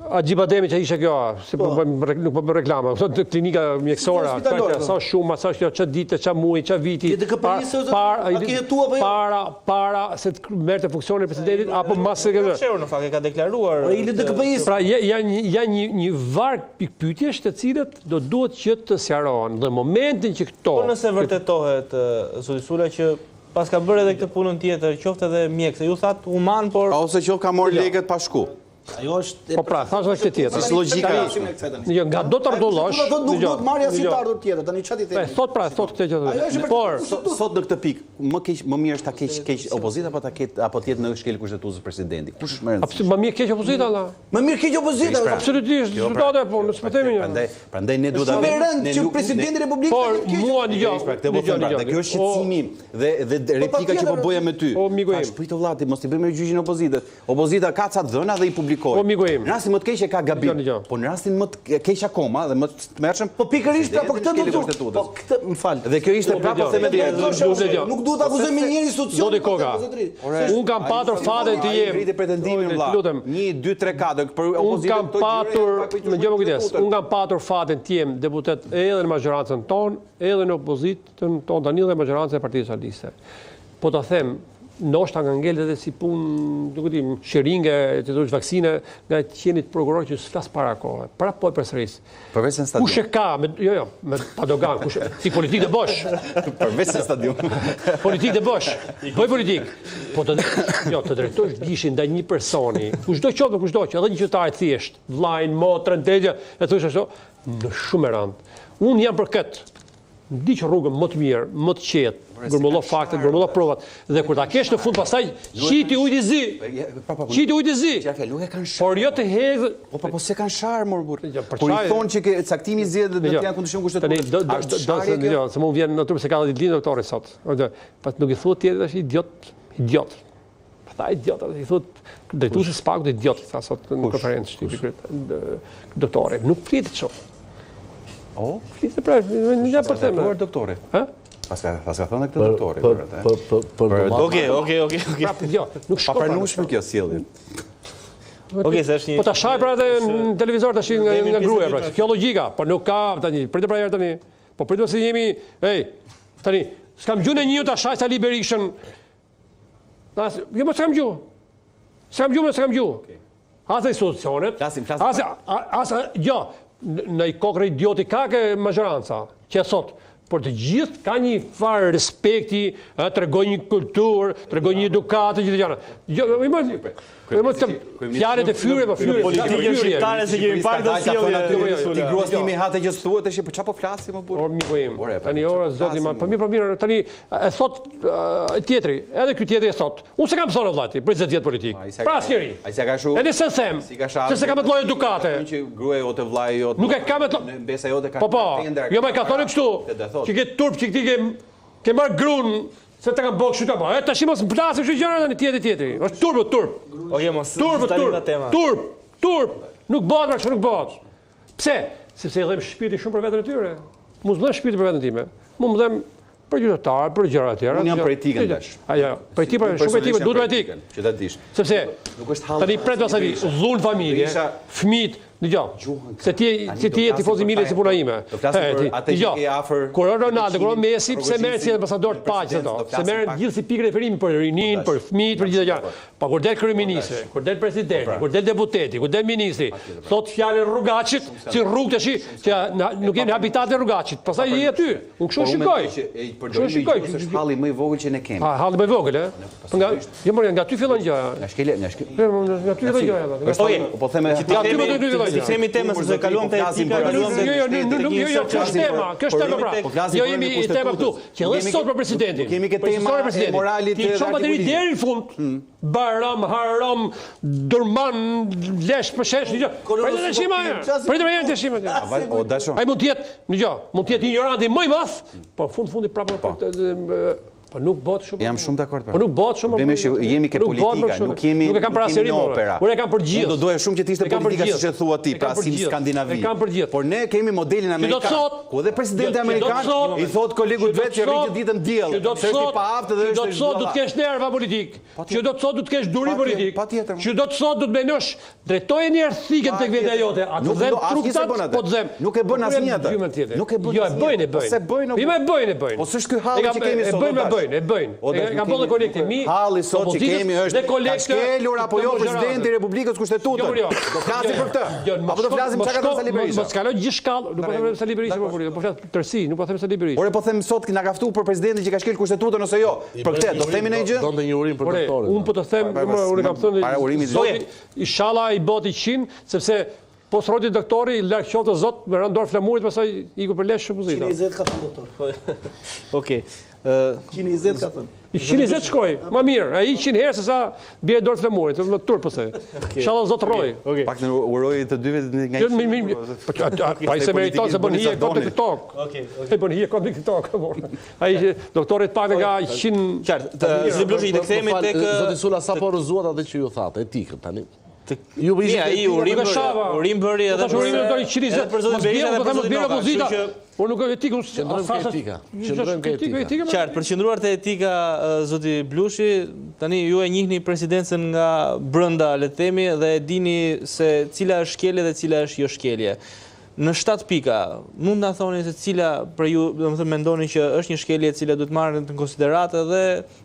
Acibademi që ishte kjo, se po po. bëjmë nuk po bëjmë reklama, thotë klinika mjekësore, Spitalore, po. sa shumë, sa kjo, ça dite, ça muaji, ça viti. Para, a ke hetuar apo jo? Para, para se të merrte funksionin e presidentit apo mbas se këtë. Fshehur në fakt e ka deklaruar. Po i LDKPI-s. Pra janë janë një një varg pikëpyetjesh të cilët do duhet që të sqarohen dhe momentin që këto Po nëse vërtetohet zoti Sula që paska bërë edhe këtë punën tjetër, qoftë edhe mjek, se ju thatë human, por Ose qoftë ka marrë lekët pa shku. Ajo është Po pra, thashë edhe këtë tjetër. Si logjika është. Jo, nga do të rrotullosh. Do thotë nuk duhet marrë asnjë të ardhur tjetër. Tani çfarë ti themi? Po thot pra, thot këtë gjë. Por sot në këtë pikë, më keq, më mirë është ta keq keq opozita apo ta ketë apo të jetë në shkelje kushtetuese presidenti. Kush është më rëndësishme? Më mirë keq opozita valla. Më mirë keq opozita, pra. absolutisht, pra, diskutohet po, nëse po themi. Prandaj, prandaj ne duhet ta vëmë. Shumë rëndë që presidenti i Republikës Por mua dëgjo, pra, këtë po them, pra, dhe kjo është shqetësimi dhe dhe po, replika që po bëja me ty. Po miku im. Tash prit o vlla ti, mos t'i bëjmë gjyqin opozitës. Opozita ka ca të dhëna dhe i publikoi. Po miku im. Në rastin më të keq e ka gabim. Po në rastin më të keq akoma dhe më të tmerrshëm. Po pikërisht pra po këtë do të Po këtë, më fal. Dhe kjo ishte prapë po them edhe Nuk duhet të akuzojmë një institucion. Zoti Koka. Unë kam patur fatin të jem. Ngriti pretendimin vlla. 1 2 3 4 për opozitën. Unë kam patur, më dëgjo me kujdes. Unë kam patur fatin të jem deputet edhe në mazhorancën tonë, edhe në opozitën tonë tani dhe mazhorancën e Partisë Socialiste. Po ta them, ndoshta nga ngelet edhe si punë, nuk e di, shëringe, të thuash vaksine, nga të qenit prokuror që s'flas para kohe. Prapë po e përsëris. Përveç në stadium. Kush e ka, me, jo, jo, me padogan, kush, ti politikë të bësh. Përveç në stadium. Politikë të bësh. Bëj politikë. Po të, jo, të drejtosh gishin ndaj një personi, kushdo qoftë, kushdo qoftë, edhe një qytetar të thjeshtë, vllain, motrën, tezën, e thuash ashtu, në shumë e rëndë. Unë jam për këtë. Ndiq rrugën më të mirë, më të qetë, grumbullo faktet, grumbullo provat dhe kur ta kesh në fund pastaj qiti ujë i zi. Qiti ujë i zi. Nuk e kanë sharë. Por jo të hedh. Po po po s'e kanë sharë mor burrë. Kur i thonë që caktimi i zgjedhjeve do të jenë kundërshtim kushtetues. Tani do do do jo, se më vjen në trup se ka dhe ditëlindjen doktori sot. Pa nuk i thuhet tjetër tash idiot, idiot. Pa tha idiot, i thuhet drejtuesi i SPAK-ut idiot, tha sot në konferencë shtypi doktori. Nuk flitet shumë. O? Flitet pra, një gjë për them. Për doktori. Hë? Paska paska thënë këtë doktori për atë. Për për për Okej, okej, okej, okej. Prapë, jo, nuk shkon. Papranueshme kjo sjellje. Okej, se është një Po ta shaj pra edhe në televizor tash nga nga gruaja pra. Kjo logjika, po nuk ka tani. Pritë pra herë tani. Po pritë se jemi, ej, tani, s'kam dëgju ndonjë ta shaj Sali Berishën As, jo më s'kam dëgju. S'kam dëgju, më s'kam dëgju. As institucionet, flasim, flasim. As, as, jo, në i kokërr idioti ka ke mazhoranca, që e sot, por të gjithë ka një farë respekti, tregojnë një kulturë, tregojnë një edukatë, gjithë gjëra. Jo, jo, më jo, më të fjalët e fyerje, po fyerje, politikën shqiptare se kemi parë këtë sjellje. Ti gruas një hate që s'thuhet tash, po çfarë po flasim më burr? O miku im. Tani ora zoti ma, po mirë, po mirë, tani E thot tjetri, edhe ky tjetri e thot. Unë s'e kam thënë vëlla ti, për 20 vjet politikë. Pra asnjëri. Ai s'e ka shu. Edhe s'e them. Se s'e kam atë lloj edukate. Që gruaja jote, vllai jot. Nuk e kam atë. Mbesa jote ka. Po po. Jo më ka thënë kështu. Që ke turp që ti ke ke marr grun se të kam bërë kështu ta bë. E tash mos më flasim kështu gjëra tani tjetri tjetri. Është turp, turp. Okej, mos. Turp, turp. Turp, turp. Nuk bëhet më kështu, nuk bëhet. Pse? Sepse i dhem shpirti shumë për veten e tyre. Mu s'më dhem shpirti për veten time. Mu më dhem për qytetarët, për gjëra të tjera. Unë jam për etikën tash. A jo, për etikën, për shumë etikën, duhet me etikë. Që ta dish. Sepse nuk është hall. Tani pret pastaj dhunë familje, fëmijët. Dëgjo. Se ti se ti je tifoz i Milanit si puna ime. Do flasim për atë që ke afër. Kur Ronaldo, kur Messi, pse merren si ambasador të paqes ato? Se merren gjithë si pikë referimi për rininë, për fëmijët, për gjithë gjëra. Po kur del kryeministri, kur del presidenti, po pra. kur del deputeti, kur del ministri, thot fjalën rrugaçit, si rrugë tash, që nuk jemi në habitatin e rrugaçit. Pastaj je aty. Unë kështu shikoj. Kështu shikoj. Është halli më i vogël që ne kemi. Ha, halli më i vogël, ë? Po nga, jo more, nga ty fillon gjëja. Nga shkelja, nga shkelja. Po nga ty fillon gjëja. Është po, po them nga ty më ty fillon gjëja. Themi temën se kaluam te etika, kaluam te Jo, jo, nuk jo, jo, kjo është tema, kjo është tema pra. Po jo jemi i tema këtu. Që edhe sot për presidentin. Kemi këtë tema e moralit të Ti çon deri deri në fund. Hmm. Baram, haram, durman, lesh, përshesh, një gjë. Prit të shima, prit të të shima. O dasho. Ai mund të jetë, një gjë, mund të jetë injoranti më i madh, po fund fundit prapë po. Po nuk bëhet shumë. Jam shumë dakord. Po nuk bëhet shumë. Problemi është që jemi ke politika, nuk jemi nuk e kam për asnjërin opera. Unë e kam për gjithë. Unë do doja shumë që të ishte politika siç e thua ti, pra si në Skandinavi. E kam për gjithë. Por ne kemi modelin amerikan, ku edhe presidenti amerikan i thotë kolegut vet që rri gjithë ditën në diell, se është i paaftë dhe është. Që do të thotë do të kesh nerva politik. Që do të thotë do të kesh durim politik. Që do të thotë do të mendosh Drejtoje një herë thikën tek vetja jote, a të dhemb truktat, po të dhemb. Nuk e bën asnjë atë. Nuk e bën. Jo, e bëjnë, e bëjnë. Se bëjnë. Po e bëjnë, e bëjnë. Po s'është ky halli që kemi sot. E bëjnë, e bëjnë, e bëjnë. E kam bërë kolegët e mi. Halli sot që kemi është ka shkelur apo jo presidenti i Republikës Kushtetutën. Jo, jo. Do flasim për këtë. Jo, apo do flasim çka ka thënë Sali Berisha. Mos kaloj gjithë shkallë, nuk po them Sali Berisha po po flas tërësi, nuk po them Sali Berisha. Ore po them sot na ka ftuar për presidentin që ka shkel Kushtetutën ose jo. Për këtë do themi ndonjë gjë? Donte një urim për doktorin. Unë po të them, unë kam thënë para urimit Zoti, Ishalla i bëhet i qind, sepse po s'rrojti doktori, larg qoftë Zot, me rënë dorë flamurit, pastaj iku për lesh opozita. 120 ka thënë doktor. Okej. 120 ka thënë. 120 shkoi, ma mirë, ai 100 herë se sa bie dorë flamurit, më turp pastaj. Ishalla Zot rroj. Okej. Pak në uroj të dyve nga një. Po, po ai se meriton se bën hije kot në tokë. Okej, okej. Ai bën hije kot në tokë. Ai doktorit pak nga 100 Qartë, zoti Blushi, të kthehemi tek Zoti Sula sapo rrëzuat atë që ju thatë, etikën tani. Ju po ishte ai urim bëri, urim bëri edhe për urim do 120 për zotin Berisha dhe për zotin Noka, kështu që Por nuk është etikë, qëndrojmë ke etika. Qëndrojmë ke etika. Qartë, për të qëndruar te etika zoti Blushi, tani ju e njihni presidencën nga brenda, le të themi, dhe e dini se cila është shkelje dhe cila është jo shkelje. Në shtatë pika, mund na thoni se cila për ju, domethënë mendoni që është një shkelje e cila duhet marrë në konsideratë edhe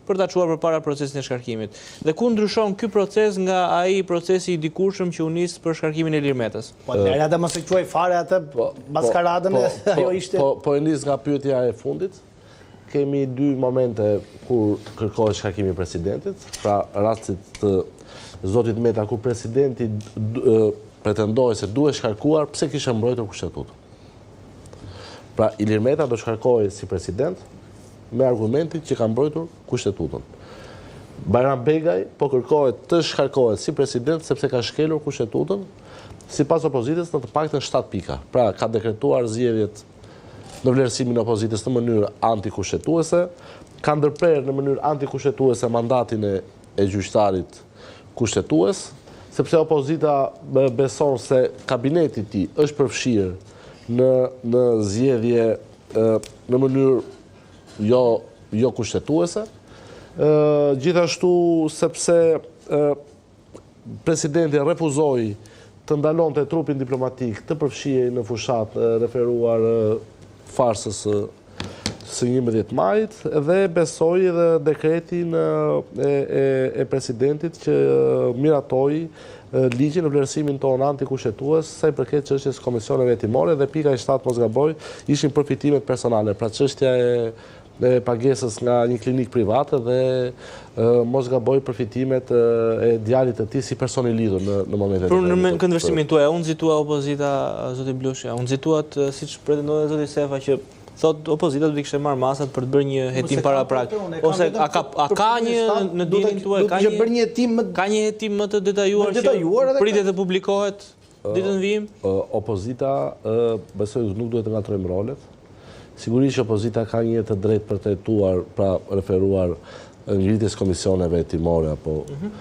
për ta çuar përpara procesin e shkarkimit. Dhe ku ndryshon ky proces nga ai procesi i dikurshëm që u nis për shkarkimin e Ilir Metës? Po atëherë atë mos e quaj fare atë po, maskaradën, po, po, ajo ishte. Po, po e nis nga pyetja e fundit. Kemi dy momente kur kërkohet shkarkimi i presidentit, pra rastit të zotit Meta kur presidenti pretendohej se duhej shkarkuar pse kishte mbrojtur kushtetutën. Pra Ilir Meta do shkarkohej si president me argumentin që ka mbrojtur kushtetutën. Bajram Begaj po kërkohet të shkarkohet si president sepse ka shkelur kushtetutën sipas opozitës në të paktën 7 pika. Pra ka dekretuar zgjedhjet në vlerësimin e opozitës në mënyrë antikushtetuese, ka ndërprerë në mënyrë antikushtetuese mandatin e e gjyqtarit kushtetues, sepse opozita beson se kabineti i tij është përfshirë në në zgjedhje në mënyrë jo jo kushtetuese. Gjithashtu sepse Presidenti refuzoi të ndalonte trupin diplomatik të përfshihej në fushatë referuar farsës së 11 majit dhe besoj edhe dekretin e, e, e presidentit që miratoi ligjin në vlerësimin tonë antikushtetues sa i përket çështjes së komisioneve hetimore dhe pika e 7 mos gaboj ishin përfitimet personale, pra çështja e e pagesës nga një klinikë private dhe mos gaboj përfitimet e djalit të tij si person i lidhur në në momentin e Por në këndvështrimin tuaj, a u nxitua opozita zoti Blushi, a u nxitua siç pretendon edhe zoti Sefa që thotë opozita do të kishte marrë masat për të bërë një hetim paraprak ose a ka a ka një në dijeninë tuaj ka një bërë një hetim më ka një hetim më të detajuar që pritet të publikohet Ditët në vijim? Opozita, besoj nuk duhet të ngatërrojmë rolet. Sigurisht që opozita ka një të drejtë për të hetuar, pra referuar ngritjes komisioneve hetimore apo mhm.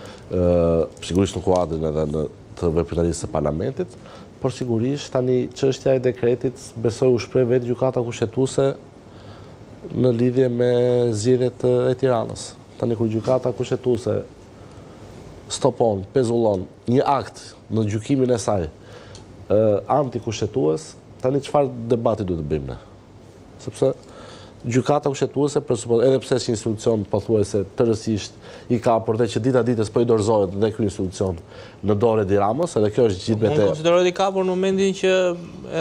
sigurisht në kuadrin edhe në të veprimtarisë së parlamentit, por sigurisht tani çështja e dekretit besoj u shpreh vetë gjykata kushtetuese në lidhje me zgjedhjet e Tiranës. Tani kur gjykata kushtetuese stopon, pezullon një akt në gjykimin e saj. antikushtetues, tani çfarë debati duhet të bëjmë ne? Sepse Gjykata Kushtetuese presupozon, edhe pse është një institucion pothuajse tërësisht i kapur dhe që dita ditës po i dorëzohet dhe ky institucion në dorë Edi Ramës, edhe kjo është gjithë beteja. Mund konsiderohet i kapur në momentin që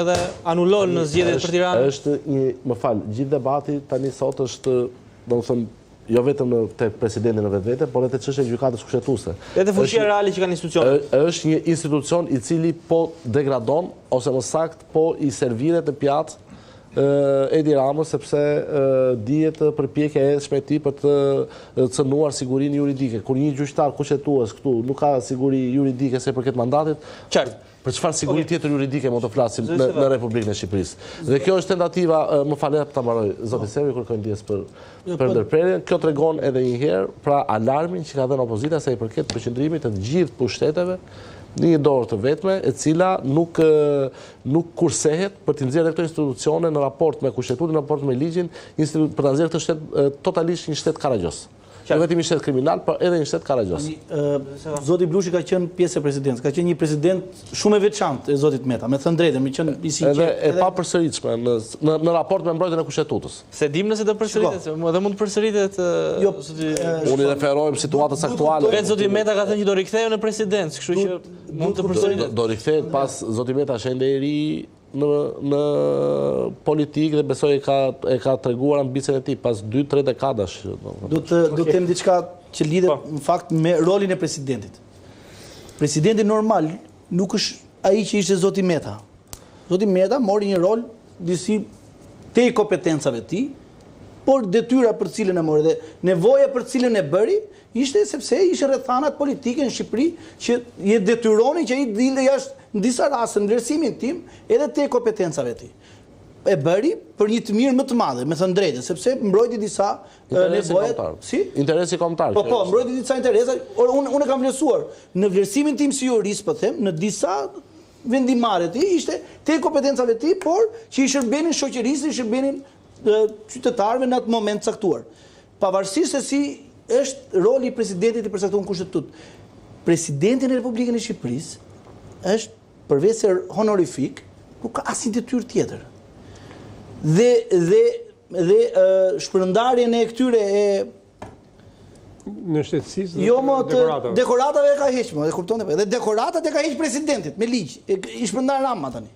edhe anulon në zgjedhjet për Tiranën? Është një, më fal, gjithë debati tani sot është, domethënë, jo vetëm në te presidenti në vetvete, por edhe te çështja e Gjykatës Kushtetuese. Edhe fuqia reale që kanë institucionet. Është një institucion i cili po degradon ose më saktë po i serviret në pjatë Edi Ramës sepse dihet përpjekja e ethshme e tij për të cënuar sigurinë juridike. Kur një gjyqtar kushtetues këtu nuk ka siguri juridike sa i përket mandatit, Qartë. Për çfarë siguri tjetër juridike mund të flasim në, në Republikën e Shqipërisë? Dhe kjo është tentativa, më fal ta mbaroj, zoti Sevi, kërkoj ndjesë për jo, për po- ndërprerjen. Kjo tregon edhe një herë, pra alarmin që ka dhënë opozita sa i përket përqendrimit të të gjithë pushteteve në një dorë të vetme, e cila nuk nuk kursehet për të nxjerrë këto institucione në raport me kushtetutën, në raport me ligjin, për ta nxjerrë këtë shtet totalisht një shtet karagjoz. Jo vetëm një shtet kriminal, por edhe një shtet karagjoz. Zoti Blushi ka qenë pjesë e presidencës, ka qenë një president shumë e veçantë e zotit Meta, me thënë drejtën, me qenë i sinqertë. Edhe e papërsëritshme në në në raport me mbrojtjen e kushtetutës. S'e dim nëse do përsëritet, edhe mund të përsëritet jo, zoti Unë i referohem situatës aktuale. Vetë zoti Meta ka thënë që do rikthehet në presidencë, kështu që mund të përsëritet. Do rikthehet pas zoti Meta është ende i ri në në politikë dhe besoj e ka e ka treguar ambicien e tij pas 2-3 dekadash. Do të do të them diçka që lidhet po. në fakt me rolin e presidentit. Presidenti normal nuk është ai që ishte zoti Meta. Zoti Meta mori një rol disi tej kompetencave të tij, por detyra për cilën e mori dhe nevoja për cilën e bëri, ishte sepse ishin rrethanat politike në Shqipëri që e detyronin që ai të dilte jashtë në disa raste në vlerësimin tim edhe tej kompetencave të tij. E bëri për një të mirë më të madhe, me thënë drejtën, sepse mbrojti disa nevoja, si? Interesi kombëtar. Po po, mbrojti disa interesa, or unë unë e kam vlerësuar në vlerësimin tim si jurist, po them, në disa vendimmarrje të tij ishte tej kompetencave të tij, por që i shërbenin shoqërisë, i shërbenin qytetarëve në atë moment të caktuar. Pavarësisht se si është roli i presidentit i përcaktuar në Kushtetutë. Presidenti në Republikën e Shqipërisë është përveç se honorifik, nuk ka asnjë detyrë tjetër. Dhe dhe dhe shpërndarjen e këtyre e në shtetësisë jo më të dekoratave e ka heq më, e kupton apo? Dhe dekoratat e ka heq presidentit me ligj. I shpërndan Rama tani.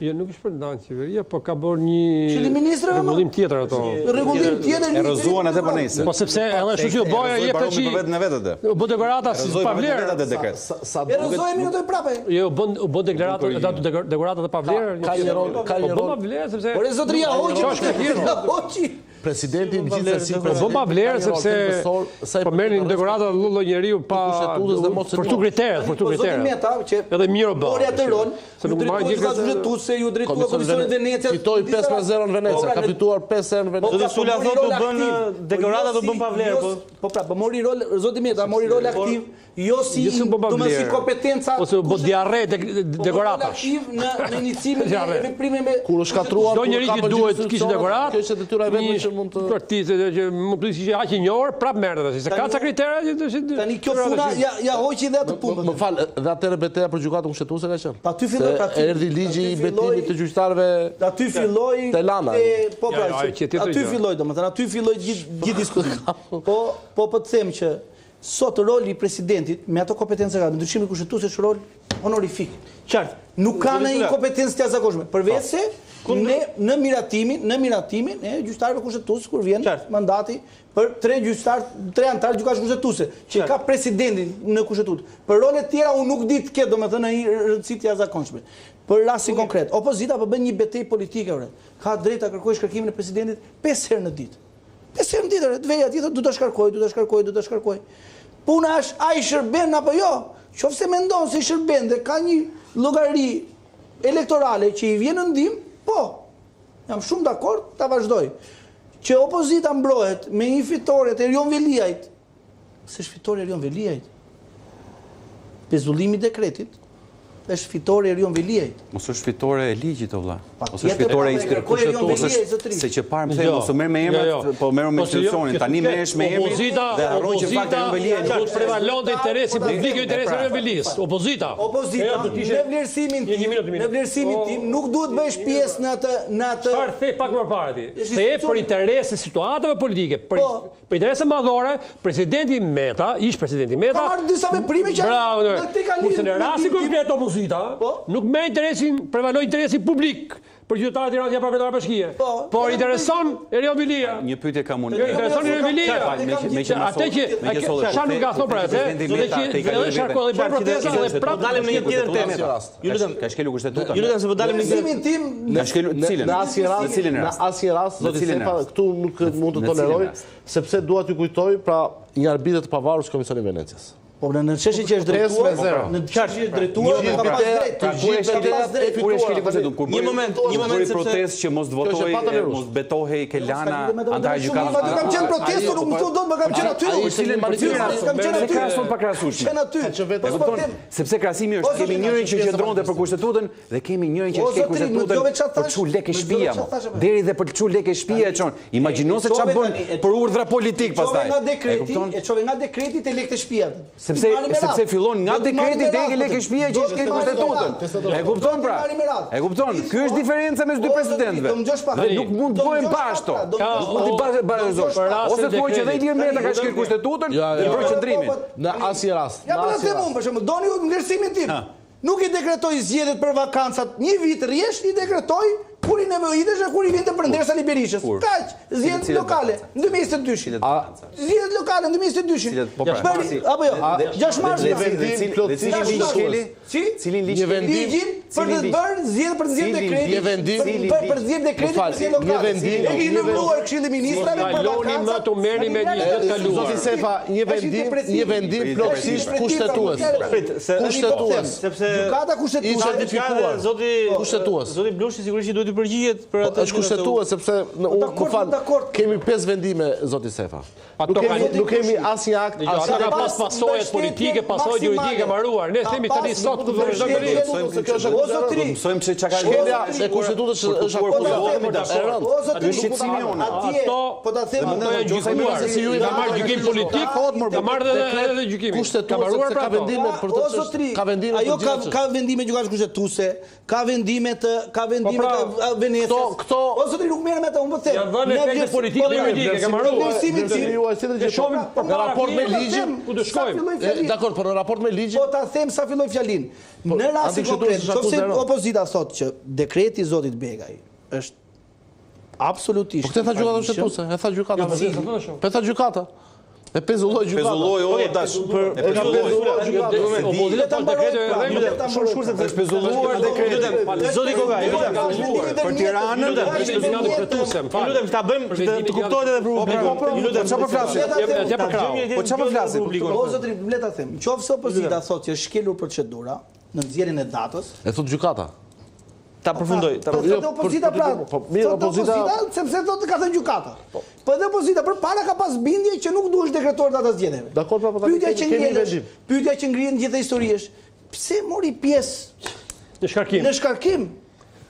Jo, nuk i shpërndan qeveria, po ka bërë një rregullim tjetër ato. Rregullim tjetër. E rrëzuan atë po nejse. Po sepse edhe ashtu që bëja jepte çi. Po vetën e vetë atë. U bë dekorata si pa vlerë. Atë dekret. Sa e rrëzoi mirë atë prapë. Jo, bën u bë deklaratë, ato dekorata të pa vlerë. Ka një rol, ka një po rol. Po pa vlerë sepse Por zotëria hoqi. Presidenti gjithsesi po bën pa vlerë sepse po merrnin dekorata lloj njeriu pa për këto kriteret, për këto po, kriteret. Meta që edhe mirë u bë. Mori atë rol, se nuk marrin gjithë kushtetuese, iu drejtua Komisionit të Venecias. Fitoi 5-0 në Venecia, po, ka fituar 5 herë në Venecia. Zoti Sula thotë u bën po, dekoratat u bën pa vlerë, po. Po pra, po mori rol zoti Meta, mori rol aktiv Jo si, domethënë si kompetenca... Ose u bë diarre dekoratash. Aktiv në, në inicimin e veprimeve... Kur u shkatërruan... Çdo njeri që duhet të kishte dekoratë... Kjo ishte detyra e vetme që mund të... Artiste që mund të ishte aq i njohur, prap merrte tash. Se ka ca kritere që të Tani kjo puna ja ja hoqi dhe atë punë. Më fal, dhe atëherë beteja për gjykatën kushtetuese ka qenë. Pa aty filloi, pra aty. Erdhi ligji i betimit të gjyqtarëve. Aty filloi te Lana. Po pra, aty filloi domethënë, aty filloi gjithë gjithë diskutimi. Po po po të them që Sot roli i presidentit me ato kompetenca ka, me ndryshimin kushtetues është rol honorifik. Qartë. Nuk ka ndonjë kompetencë të jashtëzakonshme, përveç se po. në në miratimin, në miratimin e gjyqtarëve kushtetues kur vjen mandati për tre gjyqtar, tre anëtarë gjykatës kushtetuese, që ka presidenti në kushtetutë. Për role të tjera unë nuk di të ketë domethënë një rëndësi të jashtëzakonshme. Për rastin konkret, opozita po bën një betejë politike ore. Ka drejtë ta kërkojë shkarkimin e presidentit 5 herë në ditë. Pesë herë në ditë, të vejë atje thotë do ta shkarkoj, do ta shkarkoj, do ta shkarkoj. Puna është a i shërben apo jo. Qoftë se mendon se i shërben dhe ka një llogari elektorale që i vjen në ndihmë, po. Jam shumë dakord ta vazhdoj. Që opozita mbrohet me një fitore të Erion Veliajt, S'është fitore e Erion Veliajt. Pezullimi i dekretit është fitore e Erion Veliajt. Mos është fitore e ligjit o vlla. Ose fitore e institucionit. Se që parë më the mos u merr me emrat, jo, jo. po merru me po jo, institucionin. Tani merresh me emrin dhe harron që fakt Erion Veliaj do të prevalonte interesi publik jo interesi Erion Veliajt. Opozita. Opozita në vlerësimin tim, në vlerësimin po. tim nuk duhet bësh pjesë në atë në atë Çfarë the pak më parë ti? The për interese situatave politike, për po. Për interese madhore, presidenti Meta, ish presidenti Meta, ka marrë disa veprime që bravo, në këtë kalim. Kurse në rastin konkret opozita, po? nuk merr interesin, prevalon interesi publik për qytetarët e Tiranës apo kryetar bashkie. Po, por intereson Erion Veliaj. Një pyetje kam unë. Jo, intereson Erion Veliaj. Me që atë që çfarë nuk ka thonë për atë, do të që edhe shkarkoi dhe bën protesta dhe prapë dalim në një tjetër temë. Ju lutem, ka shkelur kushtetutën. Ju lutem se po dalim në një tim. Ka shkelur cilën? Në asnjë rast, në asnjë rast, zoti Sefa, këtu nuk mund të toleroj, sepse dua t'ju kujtoj pra një arbitër të pavarur si Komisioni i Venecias. Po në në çështje që është drejtuar, në çështje që është drejtuar, ka pas drejt. Pra kur e shkeli kur e shkeli kushtetutën, kur një moment, një moment sepse protestë që mos të votohej, mos betohej Kelana, anëtar i gjykatës. Po kam qenë protestë, nuk më thu dot, më kam qenë aty. Për cilën për cilën rast? Kam qenë aty. Krahason pa krahasueshme. Qenë aty. E kupton? Sepse krahasimi është kemi njërin që qëndronte për kushtetutën dhe kemi njërin që shkel kushtetutën për të çu lekë shtëpia. Deri dhe për të çu lekë shtëpia e çon. Imagjino se çfarë bën për urdhra politik pastaj. E kupton? E çove nga dekreti te lekët e shtëpia. Sepse sepse fillon nga dekreti deri te lekët e shtëpia që shkel kushtetutën. E kupton pra? E kupton? Ky është diferenca mes dy presidentëve. Dhe nuk mund të bëhen bashkë këto. Nuk mund t'i barazosh. Ose thua që dhe Ilir Meta ka shkel kushtetutën dhe bën qëndrimin. Në asnjë rast. Ja po ta them unë për shembull, doni ju vlerësimin tim. Nuk i dekretoi zgjedhjet për vakancat, një vit rresht i dekretoi kur i nevojitesh e kur i vinte për nder Sali Berishës. Kaq, zgjedhjet lokale në 2022-shin. Zgjedhjet lokale në 2022-shin. Po pra, Bëri, apo jo? 6 mars. Një vendim plotësisht ligjshkeli. Si? Cilin ligj? Një vendim ligjin për të bërë zgjedhje për të nxjerrë dekretin. Një vendim për për të nxjerrë dekretin për zgjedhjet lokale. Një vendim. E keni numëruar Këshilli i Ministrave për vakancat. Më të merrni me një gjë të kaluar. Zoti Sefa, një vendim, një vendim plotësisht kushtetues. Kushtetues. Sepse Gjykata kushtetuese i certifikuar. Zoti kushtetues. Zoti Blushi sigurisht që duhet të përgjigjet për atë. Është kushtetues sepse në unë më fal. Kemi pesë vendime zoti Sefa. Nuk kemi, nuk kemi asnjë akt, asnjë ka pas pasojat politike, pasojat juridike mbaruar. Ne themi tani sot ku do të vazhdojmë tani. Kjo është o zotri. Mësojmë pse çka ka shkelja e kushtetutës është akuza e rëndë. O zotri, është shqetësimi jonë. Atje, po ta them ato janë gjykuar, se ju ka marrë gjykim politik, ka marrë edhe edhe gjykimin. Ka mbaruar pra ka vendime për të çështje. Ka vendime Ajo ka ka vendime gjykatës kushtetuese, Ka vendime të ka vendime po pra, të Venecias. Këto këto O zotri nuk merrem me atë, unë po them. Janë dhënë efekte politike dhe juridike, ka mbaruar. Vlerësimin tim juaj si të shohim po, në raport me ligjin, ku të shkojmë. Dakor, por në raport me ligjin. Po ta them sa filloi fjalinë. Po, në rastin konkret, nëse opozita thotë që dekreti i zotit Begaj është absolutisht. Po këtë tha gjykata kushtetuese, e tha gjykata. Jo, po e tha gjykata. E pezulloi gjykata. Pezulloi o dash. Për e ka pezulluar gjykata. Opozita ta mbarojë pra. Shumë shkurt sepse është pezulluar dekreti. Zoti Koka, ju lutem. Për Tiranën, ju lutem, është gjykata kushtetuese, më fal. Ju lutem ta bëjmë të kuptohet edhe për po, publikun. Po, Ju lutem, çfarë po flasim? Ja për krah. Po çfarë po flasim? Po zotri, le ta them. Qofse opozita thotë që është shkelur procedura në nxjerrjen e datës, e thotë gjykata. Ta përfundoj, ta po, përfundoj. Thotë opozita pra. Po, mirë, opozita, sepse thotë ka thënë gjykata. Po. po edhe opozita përpara ka pas bindje që nuk duhet dekretuar data zgjedhjeve. Dakor, pra, po tani pyetja që kemi ngrihet, vendim. pyetja që ngrihet në gjithë histori është pse mori pjesë në shkarkim? Në shkarkim.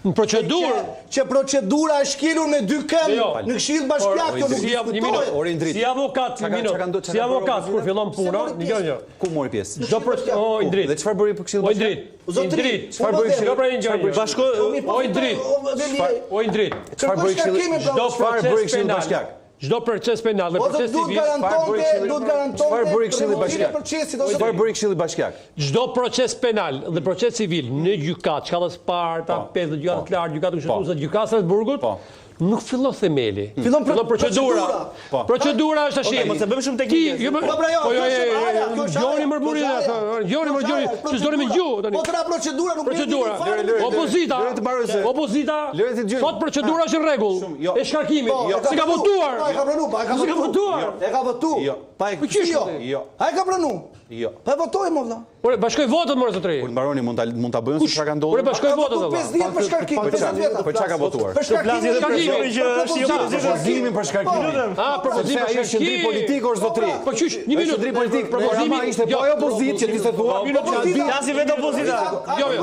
Në procedurë që, që procedura është shkelur me dy këmbë jo, në Këshill Bashkiak kjo nuk diskutohet. Si avokat, një minutë. Si avokat kur fillon puna, një gjë. Ku mori pjesë? Çdo proces, o Indrit. Dhe çfarë bëri për Këshill Bashkiak? Zotri, çfarë bëri Këshilli? Pra një gjë. Bashko, o Indrit. O Indrit. Çfarë bëri Këshilli? Çdo Çfarë bëri proces Këshilli penal. Bashkiak? Çdo proces penal dhe proces duhet civil. garantonte, duhet garantonte. Çfarë bëri Këshilli Bashkiak? Procesit, ose Çfarë bëri Këshilli Bashkiak? Çdo proces penal dhe proces civil në gjykatë, shkallës parë, ta Po. pesë, gjykatë Po. të lartë, gjykatë Po. kushtetuese, gjykatë Strasburgut, Po. nuk fillon themeli. Fillon Fillon procedura. Po. Procedura është tash. Okej, mos e bëjmë shumë teknike. Ti, jo, Po pra jo, po kjo jo, është jo, area, jo, kjo është Gjoni area, më burri, kjo është area. gjoni më Kjo gjoni, është area, që s'doni me gjuhë tani. Po tra procedura nuk Procedura. Lëre, lëre, Opozita, lëre të mbaroj se- opozita, Lëre të dëgjojmë. thot procedura është në rregull. Shumë, jo. E shkarkimit. Po, e Se ka votu. votuar. Po, e ka pranu, pa e ka Se ka votu. votuar. E ka votu. Jo. Pa e Po qysh? Jo. Jo. A e ka pranu? Jo. Pa e votoi mo vlla. Ore, bashkoi votën more zotëri. Kur mbaroni mund ta mund ta bëjmë se çfarë ka ndodhur. Ore, bashkoi votën valla. 50 për shkarkim, 50 veta. Për çka ka votuar? Për shkarkimin, për që është i opozitës. Propozimin për shkarkimin. Ah, propozim për shkarkim. Qëndrim politik or zotëri. Po qysh, një minutë. Qëndrim politik. Propozimi ishte po ajo opozitë që ti se thua. Flasin vetë opozita. Jo, jo.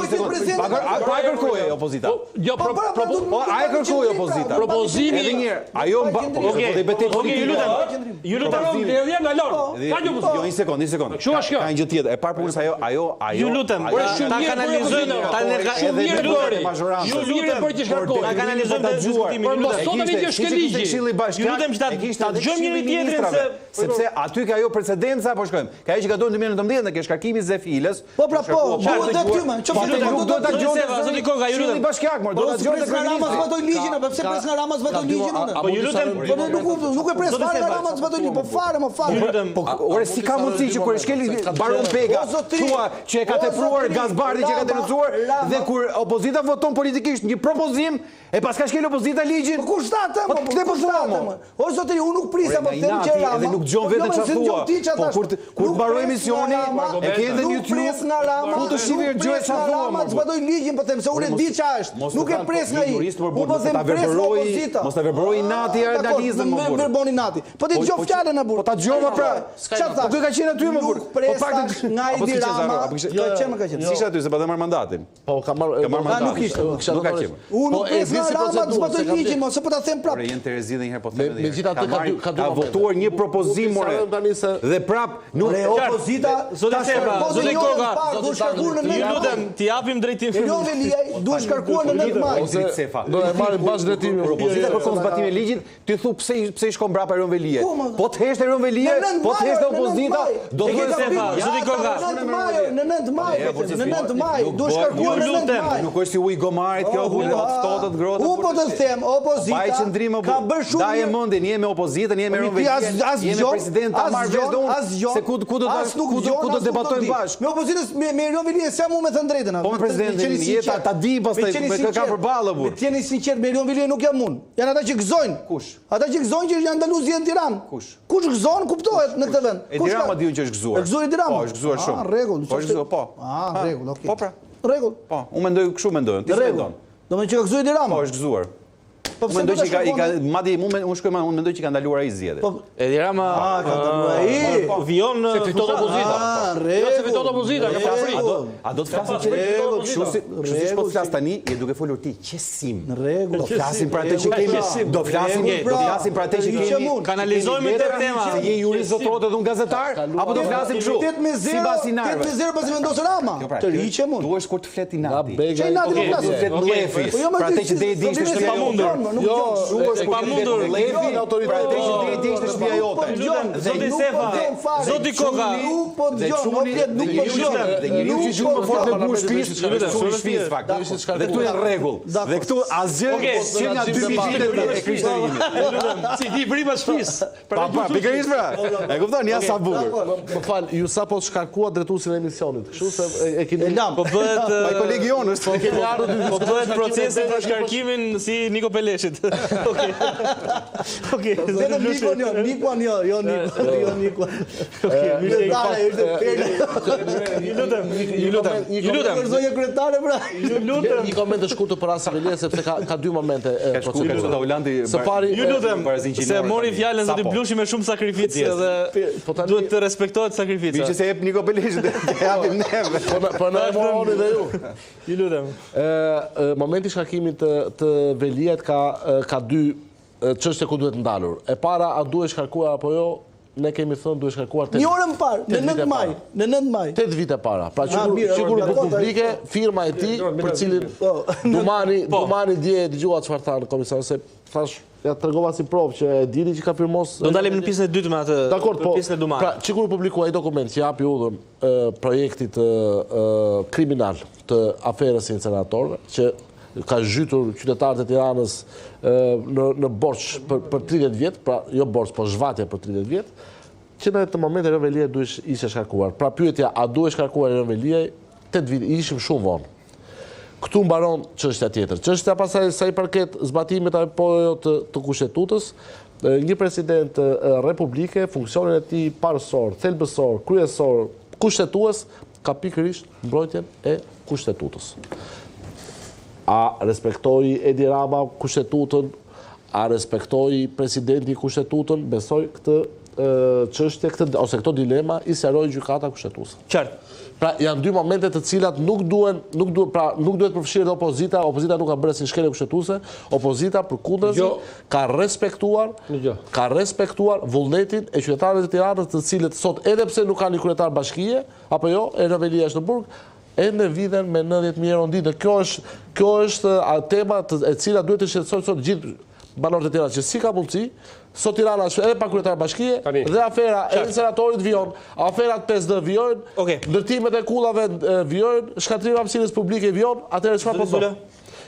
Pa e kërkoi opozita. Jo, po, pro, po, a e kërkoi opozita? Propozimi edhe një herë, ajo mba, po, Okej, po, betejë okej, ju lutem. Ju lutem, mbledhja ndalon. Po. Ka një opozitë. Jo, një sekond, një sekond. Kështu është kjo. Ka një gjë tjetër. E parë punës ajo, ajo, ajo. Ju lutem, ta kanalizojmë, ta shumë mirë bëri. Ju lutem për që shkarkoi. Ta kanalizojmë të diskutimin. Por mos thotë tani që shkel ligji. Ju lutem që ta ta dëgjojmë njëri tjetrin se sepse aty ka ajo precedenca po shkojmë. Ka ajo që ka ndodhur në 2019 në ke shkarkimi Zef Hilës. Po pra po, duhet dhe ty më. Qoftë se nuk do ta dëgjonte zoti Koka, ju lutem. Këshilli bashkiak, mor, do ta dëgjonte kryeministri. Rama zbatoi ligjin apo pse pres nga Rama zbatoi ligjin unë? Po ju lutem, po nuk nuk e pres fare nga Rama zbatoi ligjin, po fare, mo fare. Ju lutem. Po ore si ka mundësi që kur e shkel Baron Pega, thua që e ka tepruar Gaz Bardhi që e ka denoncuar dhe kur opozita voton politikisht një propozim, e paska shkel opozita ligjin. Po kush tha atë? Po këtë po thua mo. O zotëri, unë nuk prisa, po them që Rama. Edhe nuk dëgjon jo, veten çfarë thua. Po kur kur mbaroi emisioni, e ke edhe në YouTube. Nuk pres nga Rama. Ku të shihni dëgjoj çfarë thua. Rama të zbatoj ligjin, po them se unë e di çfarë është. Nuk e pres nga ai. Unë po them pres nga opozita. Mos ta verbëroj inati analizën mo burr. Verboni inati. Po ti dëgjo fjalën na burr. Po ta dëgjova pra. Çfarë tha? Po ky ka qenë aty mo burr. Po pak nga Edi Rama. Ka qenë, ka qenë. Si ishte aty se pa dhe marr mandatin. Po ka marrë ka marrë mandatin. Nuk ishte. Nuk ka qenë. Unë nuk pres nga Rama të zbatoj ligjin, mos se po ta them prapë. Ore jeni terezi edhe një herë po them edhe një herë. Megjithatë ka dy ka dy ka votuar një propozim more. Dhe prap nuk Ore opozita zoti Sefa, zoti Koka, duhet shkarkuar në Ju lutem, t'i japim drejtim. Erion Veliaj duhet shkarkuar në 9 maj. Sefa. Do e marrim bashkë drejtimin. Opozita kërkon zbatimin e ligjit, Ti thu pse pse i shkon mbrapa Erion Veliaj? Po të heshtë Erion Veliaj, po të heshtë opozita, do të thotë Sefa, zoti Koka. Në 9 maj, në 9 maj, në 9 maj, duhet shkarkuar në 9 maj. Nuk është si uji i gomarit kjo, ku të ftohtë të ngrohtë. Unë po të them, opozita ka bërë shumë. Ndaje mendin, je me opozitën, je me Erion Veliaj, je me presidentin, ta marr vesh dhe unë se ku ku do ta ku do ku do debatojmë bashkë. Me opozitës me me Erion Veliaj s'jam unë me thënë drejtën. Po me presidentin, je ta ta di pastaj me kë ka përballë burr. Me të jeni sinqert me Erion Veliaj nuk jam unë. Janë ata që gëzojnë. Kush? Ata që gëzojnë që janë ndalu zgjedhjet në Tiranë. Kush? Kush gëzon, kuptohet në këtë vend. Edi Rama di unë që është gëzuar. E gëzuar Edi Rama. Po, është gëzuar shumë. Ah, rregull. Po, është gëzuar, po. Ah, rregull, okay. Po pra. Rregull. Po, unë mendoj kështu mendoj, ti mendon. Do të thotë që ka gëzuar Edi Rama. Po, është gëzuar. Po pse mendoj që ka i ka madje mu unë shkoj më unë mendoj që ka ndaluar ai zgjedhjet. Po Edi Rama ah, ka ndaluar ai. Po, vijon se fiton opozita. Ah, jo se fiton opozita, ka pas frikë. A do a do të flasim që kështu si kështu si po flas tani, je duke folur ti qesim. Në rregull. Do flasim për atë që kemi, do flasim, do pra. flasim për atë që kemi. Kanalizojmë këtë tema. Se je jurist zotrote dhe unë gazetar, apo do flasim kështu? 8 me 0, 8 me 0 pasi vendos Rama. Jo, pra, Të riqem unë. Duhesh kur të flet inati. Që inati po flas? Flet mllefi. Po jo, Për atë që deri dje ishte shtëpia e pamundur. Jo, është e pamundur. Mllefi, për atë që deri dje ishte shtëpia jote. Zoti Sefa, zoti Koka, nuk po dëgjon, o flet, nuk po dëgjon. Dhe njeriu që gjuan më fort me gushë shtëpisë, është çuni i shtëpisë fakt. Dhe këtu janë rregull. Dhe këtu asgjë që nga 2000 vitet e krishterimit. Si di vrima shtëpisë. Pa, pa, pikërisht pra. E kupton, ja sa bukur. Më fal, ju sapo shkarkuat drejtuesin e emisionit, kështu se e keni E lam. Po bëhet Pa kolegi jonë është. Po kemi ardhur dy Po bëhet procesi për shkarkimin si Niko Peleshit. Okej. Okej. Vetëm Nikon jo, Nikon jo, jo Nikon, jo Nikon. Okej, mirë. Kryetare është perla. Ju lutem, ju lutem, ju lutem. Për zonja kryetare pra. Ju lutem. Një koment të shkurtër për rastin Veliaj sepse ka ka dy momente Ka shku, ka shku Taulanti. Së pari, Ju lutem, se mori fjalën zoti Blushi me shumë sakrificë edhe po tani duhet të respektohet sakrifica. Mirë që se jep Niko Peleshit, e japim neve. Po na po na e mohoni dhe ju. Ju lutem. Ë momenti i shkarkimit të të Veliajt ka ka dy çështje ku duhet ndalur. E para, a duhet shkarkuar apo jo? Ne kemi thënë duhet shkarkuar Një orë më parë, në 9 maj, në 9 maj. 8 vite para. Pra që kur që kur u bë publike firma e tij për cilin po. Dumani, po. Dumani dje e dëgjua çfarë tha në komision se thash ja tregova si provë që e dini që ka firmos. Do ndalim në pjesën e dytë me atë. Dakor, po. Pjesën e Dumanit. Pra, që kur u publikua ai dokument që hapi udhën projektit kriminal të aferës së inceneratorëve, që ka zhytur qytetarët e Tiranës në në borxh për për 30 vjet, pra jo borxh, po zhvatje për 30 vjet, që në atë moment Erion Veliaj duhej ishte shkarkuar. Pra pyetja, a duhej shkarkuar Erion Veliaj? 8 vite, ishim shumë vonë. Këtu mbaron çështja tjetër. Çështja pastaj sa i përket zbatimit apo jo të, të kushtetutës, një president republike, funksionin e tij parësor, thelbësor, kryesor, kushtetues, ka pikërisht mbrojtjen e Kushtetutës. A respektoi Edi Rama Kushtetutën, a respektoi presidenti Kushtetutën, besoj këtë çështje, këtë ose këto dilema i sqaroi Gjykata Kushtetuese. Qartë. Pra janë dy momente të cilat nuk duhen, nuk duhet, pra nuk duhet përfshirë dhe opozita, opozita nuk ka bërë asnjë shkelje kushtetuese, opozita përkundrazi Jo. ka respektuar, ka respektuar vullnetin e qytetarëve të Tiranës, të cilët sot edhe pse nuk kanë një kryetar bashkie, apo jo, Erion Veliaj është në burg, ende vidhen me 90.000 euro në ditë. Kjo është, kjo është tema të, e cila duhet të shqetësojë sot gjithë banorët e Tiranës, që si ka mundësi, sot Tirana është edhe pa kryetar bashkie, dhe afera e inceneratorit vijon, aferat 5D vijojnë, ndërtimet e kullave vijojnë, shkatërrimi i hapësirës publike vijon, atëherë çfarë po ndodh?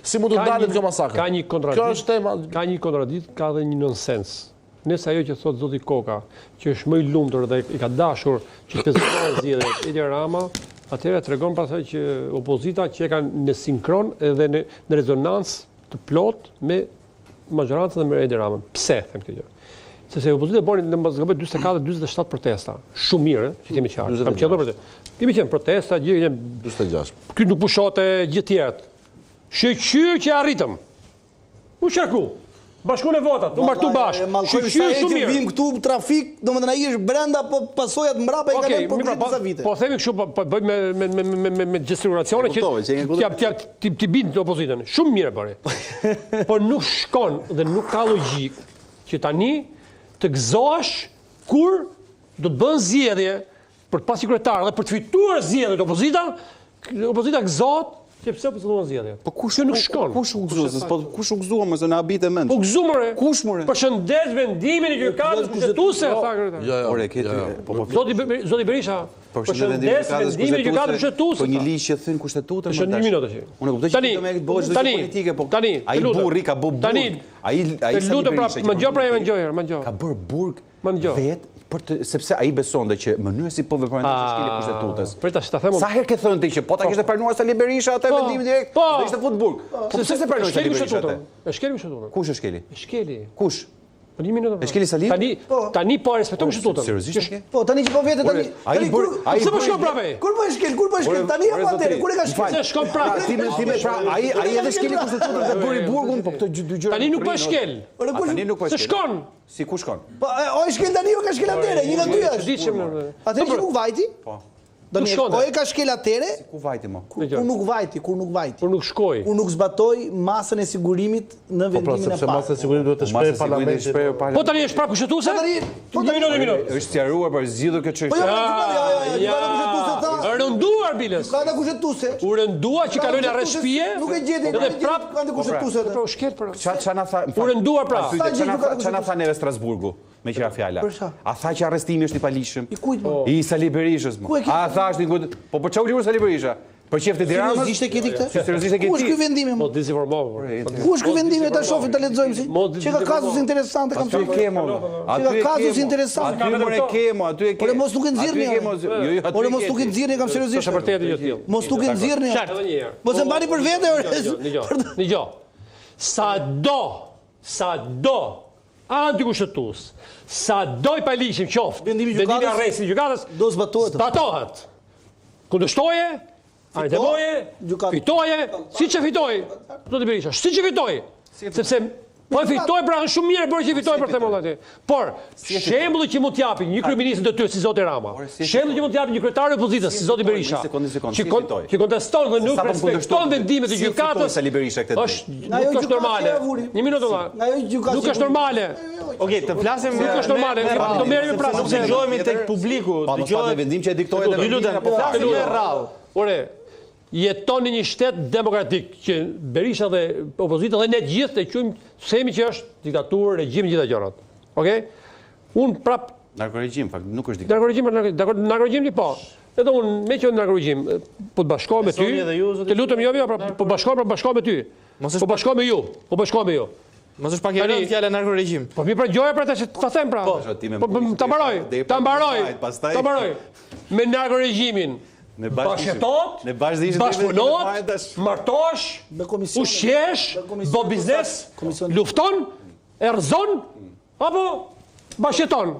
Si mund të ndalet kjo masakër? Ka një kontradiktë. Kjo është tema. Ka një kontradiktë, ka dhe një nonsens. Nëse ajo që thotë zoti Koka, që është më i lumtur dhe i ka dashur që të pezullohen zgjedhjet Edi Rama, atëherë tregon pastaj që opozita që e kanë në sinkron edhe në, në rezonancë të plotë me mazhorancën dhe me Edi Ramën. Pse them këtë gjë? Sepse opozita bëri në mos gaboj 44 47 protesta. Shumë mirë, që kemi qartë. Kam qenë protesta. Kemi qenë protesta, gjithë kemi 46. Ky nuk pushote gjithë tjerët. Shyqyr që arritëm. U qarku. Bashkuan votat, u martu bashkë. Shyqyr shumë mirë. Vim këtu në trafik, domethënë ai është brenda, po pasojat mbrapa i ka lënë për po, disa vite. Po themi kështu, po, po bëjmë me me me me me me gestikulacione që t'ia t'ia t'i t'i bind opozitën. Shumë mirë bëri. Po nuk shkon dhe nuk ka logjikë që tani të gëzohesh kur do të bëhen zgjedhje për të pasur kryetar dhe për të fituar zgjedhjet opozita, opozita gëzohet sepse u pezulluan zgjedhjet. Po kush Kjo nuk shkon. Kush u gëzua? Po kush u gëzua më se na habite mend. Po gëzu more. Kush more? Përshëndes vendimin e gjykatës kushtetuese, tha kryetari. Jo, jo. Ore, ke ti. Po po. Zoti Zoti Berisha, përshëndes vendimin e gjykatës kushtetuese. Po një ligj që thyen kushtetutën më tash. Një minutë tash. Unë e kuptoj që do të bëhet çdo gjë politike, po tani, ai burri ka bërë burg. Ai ai Të lutem pra, më dëgjo pra, më dëgjo, më dëgjo. Ka bërë burg Më dëgjo. Vet, për të, sepse ai besonte që mënyra si po vepronte është shkelje kushtetuese. Prit tash ta them. Sa herë ke thënë ti që po ta po. kishte pranuar Sali Berisha atë po. vendimin direkt, po. do ishte fut burg. Po pse s'e pranoi Sali Berisha atë? E shkeli kushtetutën. Kush e shkeli? E shkeli. Kush? Po një minutë. E shkeli Sali? Tani tani po e respekton kushtetutën. Seriozisht e ke? Po tani që po vete tani. Ai bër, ai pse po shkon prapë? Kur po e shkel, kur po e shkel tani apo atëherë? Kur e ka shkel? Pse shkon prapë? Ti më ti më pra, ai ai edhe shkeli kushtetutën dhe bëri burgun, po këto dy gjëra. Tani nuk po e shkel. Tani nuk po e shkel. Se shkon. Si ku shkon? Po, o e shkel tani o ka shkel atëherë, një nga dyja është. Atëherë që nuk vajti? Po. Do të o e ka shkel atëherë? Si ku vajti mo? Kur nuk vajti, kur nuk vajti. Kur nuk shkoi. Kur nuk zbatoi masën e sigurimit në po, pra, vendimin e sepse parë. masën e sigurimit duhet të po, shprehë parlamenti. Po tani është prapë kushtetuese? Po tani, po një minutë, një minutë. Është sqaruar për zgjidhur kjo çështje. Po jo, jo, jo, jo, gjykata kushtetuese tha. U rënduar biles. Gjykata kushtetuese. U rëndua që kaloi në arrest shtëpie. Nuk e gjeti. Edhe prapë kushtetuese. Po u shkel pra. Ça ça na tha? U rëndua pra. Ça na tha, ça na tha neve Strasburgu? Meqë ra fjala. A tha që arrestimi është i paligjshëm? I kujt mo? I Sali Berishës mo. A tha është i kujt? Po për çfarë u liru Sali Berisha? Për qejf të Edi Ramës? Seriozisht e ke ti këtë? Si seriozisht e ke ti? Ku është ky vendim? Mos dezinformo. Ku është ky vendim? Ta shohim, ta lexojmë si. Që ka kazus interesante kam thënë. Aty e ke mo. Aty ka kazus interesante. Aty more ke mo, aty e ke. Ore mos nuk e nxirrni. Jo, jo, aty. Ore mos nuk e nxirrni, kam seriozisht. Është vërtetë gjë e tillë. Mos nuk e nxirrni. Mos e mbani për vete ore. Dëgjo. Sa do, sa do antikushtetues, sa do i paligjshëm qoftë, vendimi i arrestit i gjykatës, do zbatohet. Zbatohet. Kundërshtoje, anatemoje, fitoje, siç e fitoi, zoti Berisha, siç e fitoi. Sepse po e fitoi pra është shumë mirë bërë që fitoi për themën aty. Por shembulli që mund të japi një kryeministër në detyrë si zoti Rama, shembulli që mund të japi një kryetar i opozitës si zoti Berisha, që që konteston dhe nuk respekton vendimet e gjykatës, është nuk është normale. Një minutë vëlla. Nuk është normale. Okej, të flasim nuk është normale. Do merremi pra nuk dëgjohemi tek publiku, po, dëgjohet vendim që e diktoi edhe. Ju lutem, po flasim me radhë. Ore, jeton në një shtet demokratik që Berisha dhe opozita dhe ne të gjithë e quajmë themi që është diktaturë, regjim gjitha gjërat. Okej? Unë prap narkoregjim, fakt nuk është diktaturë. Narkoregjim, dakord, narkoregjim ti po. Edhe unë meqë narkoregjim, po të bashkohem me ty. Të lutem jo, jo, pra, po bashkohem, po bashkohem me ty. Po bashkohem me ju, po bashkohem me ju. Mos është pak e rëndë fjala narkoregjim. Po mi pra gjoja pra tash ta them pra. Po, po, po ta mbaroj, ta mbaroj. Ta mbaroj. Me narkoregjimin. Ne bashkë Ne bashkë ishim bashkëpunohet, martohesh, ushqehesh, bën biznes, lufton, e rrëzon apo bashkëjeton.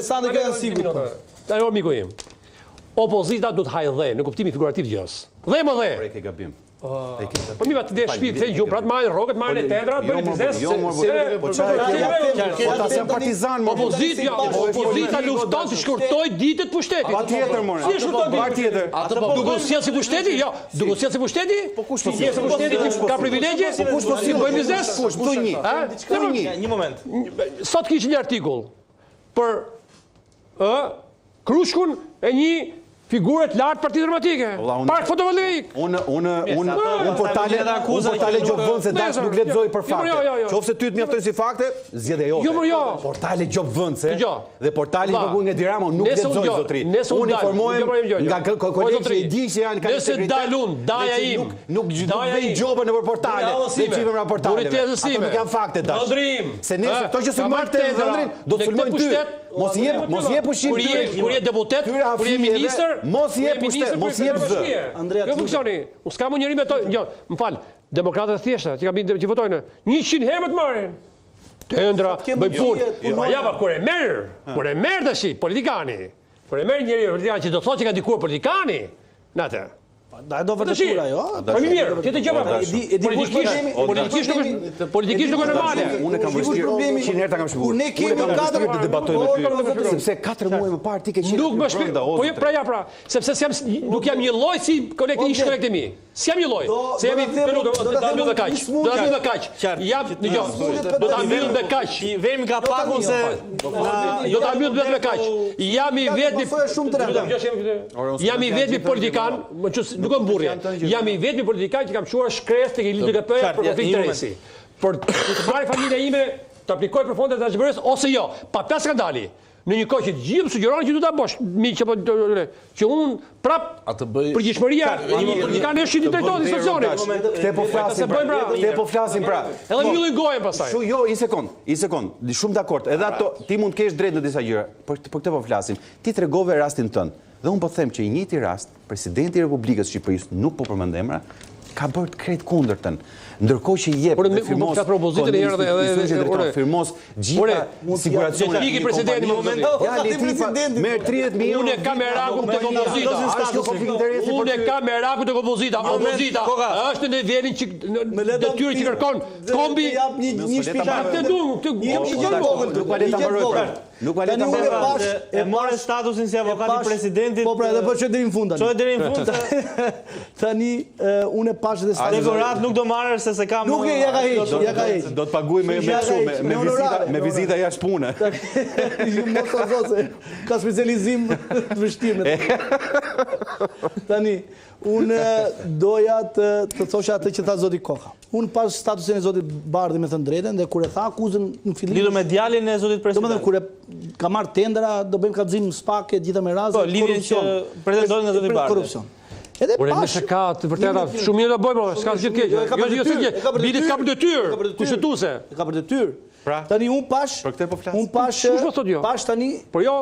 Interesante kjo janë sigurt. Po. Ajo miku im. Opozita duhet të hajë dhe në kuptimin figurativ të gjësë. Dhe më dhe. Ke gabim. Po mirë, të desh shtëpi, të gjumë, pra të marrin rrogët, marrin tenderat, bëjnë biznes. Jo, po çfarë? Po ta jam partizan, mo. Opozita, jo, opozita lufton të shkurtojë ditët e pushtetit. Patjetër, more. Si e shkurton ditët? Patjetër. Atë po duke u sjellë si pushteti? Jo, duke u sjellë si pushteti? Po kush po sjell si pushteti që ka privilegje? Po kush po sjell bëjnë biznes? Kush? Po një. Ë? Një. Një moment. Sot kishte një artikull për ë Krushkun e një figure të lartë Partisë Demokratike. Park fotovoltaik. Unë unë unë unë portale unë portale gjobvënëse dash nuk lexoj për jo, fakte. Jo, jo, Qoftë se ty të mjaftojnë si fakte, zgjedhja jote. Jo, jo. Portale gjobvënëse dhe portale që paguhen nga Edi Rama nuk lexoj zotri. Unë informohem nga kolegë që i di që janë kanë Nëse dal unë, daja im. Nuk nuk bëj gjoba nëpër portale. Dhe çivëm nga portale. Ato nuk janë fakte dash. Se nëse këto që sulmojnë këtë dhëndrin, do të sulmojnë ty. Mos i jep, mos i jep pushim kur je kur je deputet, kur je ministër, mos i jep pushtet, mos i jep zë. Andrea, jo funksioni. Unë s'kam njeri me to, jo, më fal. Demokratët e thjeshta që kanë që votojnë, 100 herë më të marrin. Tendra, bëj punë. Po ja, pa kur e merr, kur e merr tash politikani. Kur e merr njeriu politikan që do thotë që ka ndikuar politikani në atë. Da do vërtetura, jo? Po mirë, ti të gjëma. Politikisht, politikisht nuk është, politikisht nuk është normale. Unë kam vështirë, 100 herë ta kam shpjeguar. Kur ne kemi katër të debatoj me ty, sepse 4 muaj më parë ti ke qenë Nuk më shpjeg. Po jo, pra ja pra, sepse s'jam nuk jam një lloj si kolegët ish kolegët e mi. S'jam një lloj. Se jemi të lutem, do ta mbyll me kaq. Do ta mbyll me kaq. Jam, dëgjo. Do ta mbyll me kaq. I vemi kapakun se do ta mbyll vetëm me kaq. Jam i vetmi. Jam i vetmi politikan, më që nuk e mburrje. Jam i vetmi politikan që kam çuar shkresë tek ILDKP-ja për konflikt interesi. Për të marrë familja ime të aplikojë për fondet e AZHBR-së ose jo, pa plas skandali. Në një kohë që të gjithë më sugjeronin që du ta bësh, mi që po që unë prap A të bëj përgjegjshmëria e një politikani është që t'i drejtohet institucionit. Këtë po flasim pra. pra. Këtë po flasim pra. Edhe mbyllin gojën pastaj. Shu, jo, një sekond, një sekond. Shumë dakord. Edhe ato ti mund të kesh drejt në disa gjëra, por për këtë po flasim. Ti tregove rastin tënd. Dhe unë po them që i njëjti rast, presidenti i Republikës së Shqipërisë, nuk po përmend emra, ka bërë të krejt kundërtën. Ndërkohë që jep dhe firmos ka propozitën e herë dhe edhe firmos gjitha siguracionet. Iki presidenti në moment. Ja, le presidenti merr 30 milionë. Unë kam merakun tek opozita. Është konflikt interesi për Unë kam merakun tek opozita. Opozita është në nivelin që detyrë që kërkon kombi. Jap një një shpjegim. Këtë duam, këtë një gjë të vogël. Nuk ma le ta mbaroj. Pra. Nuk ma le ta mbaroj. Tani unë e more statusin si avokat i presidentit. Po pra, edhe po çoj deri në fund tani. Çoj deri në fund. Tani unë e pashë dhe statusin. Dekoratë nuk do marrësh se s'e kam. Nuk e ja ka heq, ja ka heq. Do të paguaj me me kështu me me vizita, me vizita jashtë pune. Ju mos ta zot se ka specializim të vështirë me të. Tani unë doja të të thosha atë që tha zoti Koka. Unë pashë statusin e zotit Bardhi me thënë drejtën dhe kur e tha akuzën në fillim Lidhur me djalin e zotit president. Domethënë kur e ka marrë tendera, do bëjmë kallëzim në SPAK e gjitha me radhë, po, korrupsion. Po, pretendohet nga zoti Bardhi. Korrupsion. Edhe Ore, nëse ka të vërteta, shumë mirë do bëjmë, s'ka asgjë të keqe. Jo, jo, jo, bile ka për detyrë, kushtetuese. E ka për detyrë. Pra, tani unë pashë, për këtë po flas. Unë pashë, Kush po thotë jo? Pashë tani, por jo,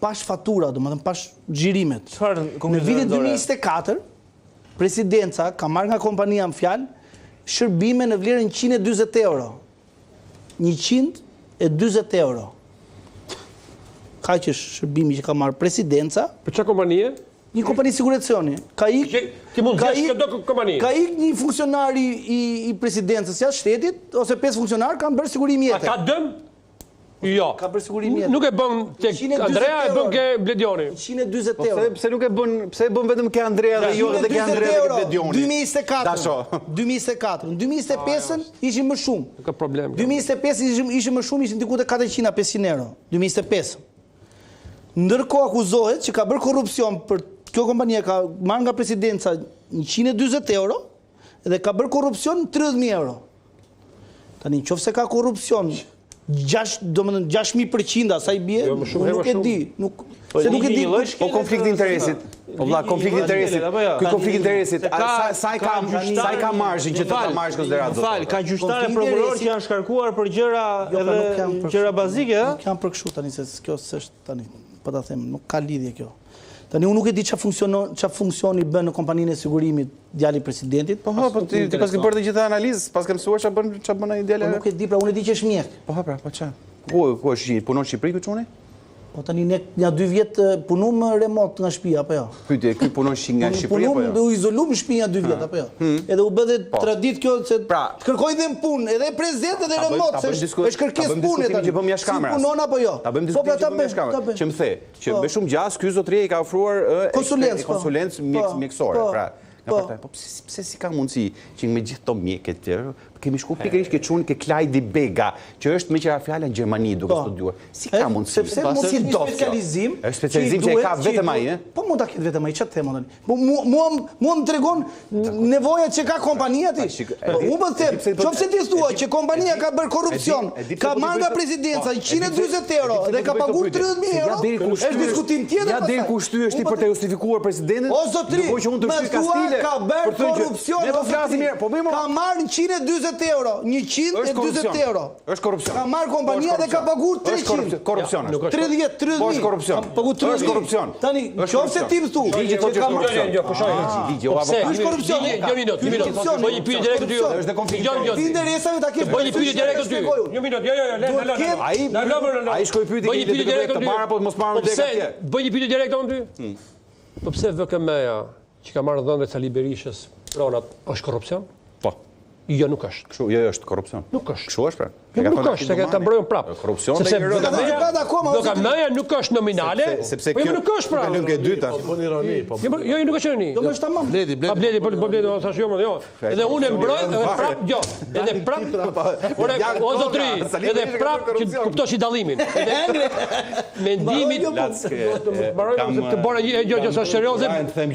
pashë fatura, domethënë pashë xhirimet. Çfarë Në vitin 2024, Presidenca ka marrë nga kompania në fjalë shërbime në vlerën 140 euro. 140 euro. Kaq është shërbimi që ka marrë presidenca. Për çfarë kompanie? Një kompani siguracioni. Ka ik, ti mund të gjesh këdo kompani. Ka ik një funksionar i, i, i presidencës jashtë shtetit, ose pesë funksionarë kanë bërë sigurim jete. A ka dëm? Jo. Ka bërë sigurim jete. Nuk e bën tek Andrea, e bën ke Bledioni. 140 po euro. Pse pse nuk e bën, pse e bën vetëm ke Andrea dhe jo edhe ke Andrea dhe ke Bledioni? 2024. Dasho. 2024. Në 2025-ën ishin më shumë. Nuk ka problem. 2025 ishin ishin më shumë, ishin diku te 400 a 500 euro. 2025. Ndërkohë akuzohet që ka bërë korrupsion për kjo kompania ka marrë nga presidenca 140 euro dhe ka bërë korrupsion 30000 euro. Tani, në qoftë se ka korrupsion, 6, domethënë 6000% sa i bie, jo, më shumë, nuk e di, nuk, po, se nuk e di. Po konflikt interesit, po vlla, konflikt interesit, jo? ky konflikt interesit, sa sa e ka sa e ka marzhin që të ta marrësh konsideratë. Fal, ka gjyqtarë e prokurorë që janë shkarkuar për gjëra jo, pra, edhe gjëra bazike, ë? Nuk janë për kështu tani se kjo s'është tani, po ta them, nuk ka lidhje kjo. Tani unë nuk e di çfarë funksionon, çfarë funksioni bën në kompaninë e sigurimit djali i presidentit. Po ha, po ti ti paske bërë të gjitha analizë, paske mësuar çfarë bën çfarë bën ai djali. Po nuk e di, pra unë e di që është mjek. Po ha, pra, po ça? Ku ku është punon në Shqipëri ky çuni? Po tani ne nja dy vjet punum remote nga shtëpia apo jo? Pyetje, ky punon shi nga Shqipëria apo jo? Punum, u izolum në shtëpi nja dy vjet apo jo? Hmm. Edhe u bë dhe po. traditë kjo se pra, të kërkojnë dhe në punë, edhe prezent edhe remote, se është është kërkesë pune tani. Që bëmë jashtë kamerës. Si punon apo jo? Ta bëjmë po, pra, diskutimin që bëmë jashtë kamerës. Që më the, që po. me shumë gjasë ky zotëria i ka ofruar konsulencë, po. konsulencë mjekësore, pra. Nga po. Po pse pse si ka mundësi që me gjithë këto mjekë të tjerë, kemi shku pikërisht ke çuni ke Klajdi Bega, që është meqë ra fjala në Gjermani duke po. studiuar. Si ka mundësi? Sepse mund të jetë një specializim. Është specializim që e ka vetëm ai, ë? Po mund ta ketë vetëm ai, çfarë të them tani? Po mua mua mua më tregon nevojat që ka kompania ti. Po unë po them, qoftë se ti thua që kompania ka bërë korrupsion, ka marrë nga presidenca 140 euro dhe ka paguar 30000 euro, është diskutim tjetër pastaj. Ja deri ku shtyhesh ti për të justifikuar presidentin? O zotri, më thua ka bërë korrupsion, ne po flasim mirë, po bëjmë. Ka marrë 140 euro, 140 euro. Është korrupsion. Ka marrë kompania dhe ka paguar 300. Është korrupsion. 30, 30. Po është korrupsion. Ka paguar 30. Është korrupsion. Tani, qoftë ti më thua, ligji thotë që është korrupsion. Jo, pushoj. Ligji, o avokat. Është korrupsion. Jo, minutë, një minutë. Bëj një pyetje direkt ty. Është dhe konflikt. Jo, jo. Interesave ta kesh. Bëj një pyetje direkt ty. Një minutë, jo, jo, jo, le, le, le. Ai, ai shkoi pyeti ke një pyetje të marrë apo mos marrë po lekë atje. Bëj një pyetje direkt unë ty. Hmm. Po pse VKM-ja që ka marrë dhëndri Sali Berishës pronat është korrupsion? Po. Jo, nuk është. Kështu, jo, jo, është korrupsion. Nuk është. Kështu është pra. Jo, nuk është, se ta mbrojmë prapë. Korrupsion sepse VKM-ja nuk është nominale. Sepse po jo, nuk është pra. Kalon ke dyta. Po bën ironi, po. Jo, jo, nuk është ironi. Do më është tamam. Bledi, bledi. Pa bledi, po po bledi, thash jo, jo. Edhe unë e mbroj edhe prap, jo. Edhe prap. Ore, o zotri, edhe prap që kuptosh i dallimin. Edhe mendimi mbaroj të bëra një gjë që është serioze.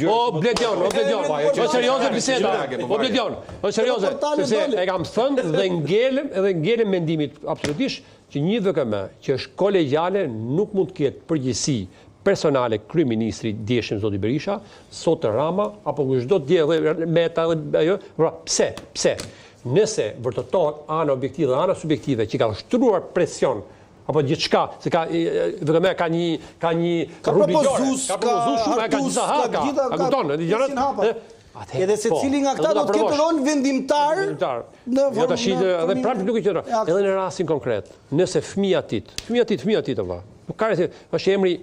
O Bledion, o Bledion. O serioze biseda. O Bledion, o serioze. Sepse e kam thënë dhe ngelem edhe ngelem mendimit absolutisht që një VKM që është kolegjiale nuk mund të ketë përgjegjësi personale kryeministri djeshëm zoti Berisha, sot Rama apo kushdo dje dhe Meta dhe ajo, pra pse? Pse? Nëse vërtetohet ana objektive dhe ana subjektive që ka ushtruar presion apo gjithçka, se ka VKM ka një ka një ka propozues, ka propozues shumë, ka disa haka, a kupton, edhe gjërat. Edhe po, secili nga këta do të ketë rol vendimtar në jo tash edhe prapë nuk e qendra. Edhe në rastin konkret, nëse fëmija tit, fëmija tit, fëmija tit vëlla. Nuk ka rëndësi, është emri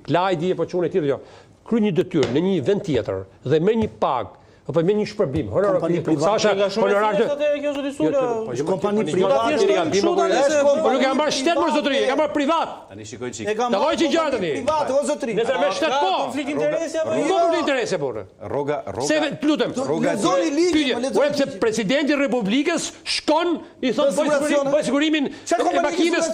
Klajdi apo çuni tjetër jo. Kryen një detyrë në një vend tjetër dhe merr një pagë apo me një shpërblim, honorar kompani private. Sasha, honorar të atëherë kjo zoti Sula. Po, është kompani private. Po nuk e ka marrë shtet mor zotëri, e ka marrë privat. Tani shikoj çik. E ka marrë gjëra tani. Privat, o zotëri. Nëse merr shtet po. Konflikt interesi apo jo? Konflikt interesi po. Rroga, rroga. Se të lutem. Rroga lexoni ligjin, po lexoni. Pse presidenti i Republikës shkon i thotë bëj sigurimin, bëj sigurimin e makinës.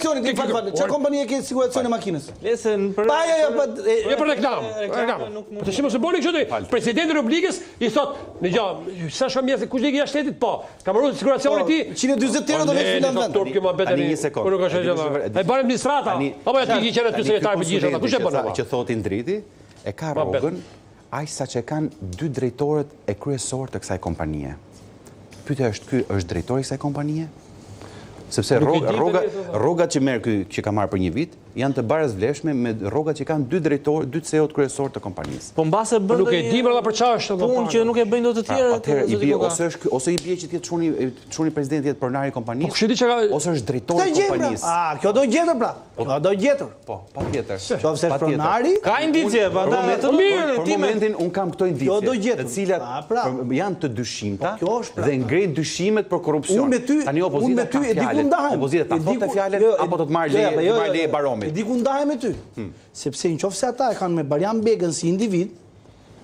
Çfarë kompanie ke siguracionin e makinës? Lese për Pa jo, jo, po jo për reklamë. Reklamë. Po tash mos e bëni kështu. Presidenti i Republikës i thotë, në gjë, sa shumë mjese, kush do jashtë shtetit? Po. Ka marrë siguracionin ti. 140 euro do vesh filan vend. Turp kjo më Tani një sekondë. Po nuk është gjë. E bën administrata. Apo ja ti që ty sekretar përgjithshëm, kush e bën apo? Që thotë Indriti, e ka rrogën aq sa që e kanë dy drejtorët e kryesorë të kësaj kompanie. Pyetja është ky është drejtori i kësaj kompanie? Sepse rroga rrogat që merr ky që ka marrë për një vit janë të barasvlefshme me rrogat që kanë dy drejtorë, dy CEO-t kryesorë të kompanisë. Po mbase bën Nuk e di më për çfarë është punë që nuk e bëjnë dot të pra, tjerët. Atëherë i bie ose është ose i bie që të jetë çuni çuni presidenti të jetë pronari i kompanisë. Po kush e di çka ose është drejtori i pra. kompanisë. Ah, kjo do gjetur pra. Po do gjetur. Po, patjetër. Qoftë se është pronari, ka indicie, po ata të mirë, për momentin un kam këto indicie, të cilat pra. janë të dyshimta po, pra. dhe ngrejnë dyshimet për korrupsion. Unë me ty, tani opozita me ty e di ku ndahem. Opozita ta thotë fjalën jo, apo do të marrë leje, jo, të jo, marrë leje Baromit. E di ku ndahem me ty. Hmm. Sepse në qoftë se ata e kanë me Barjam Begën si individ,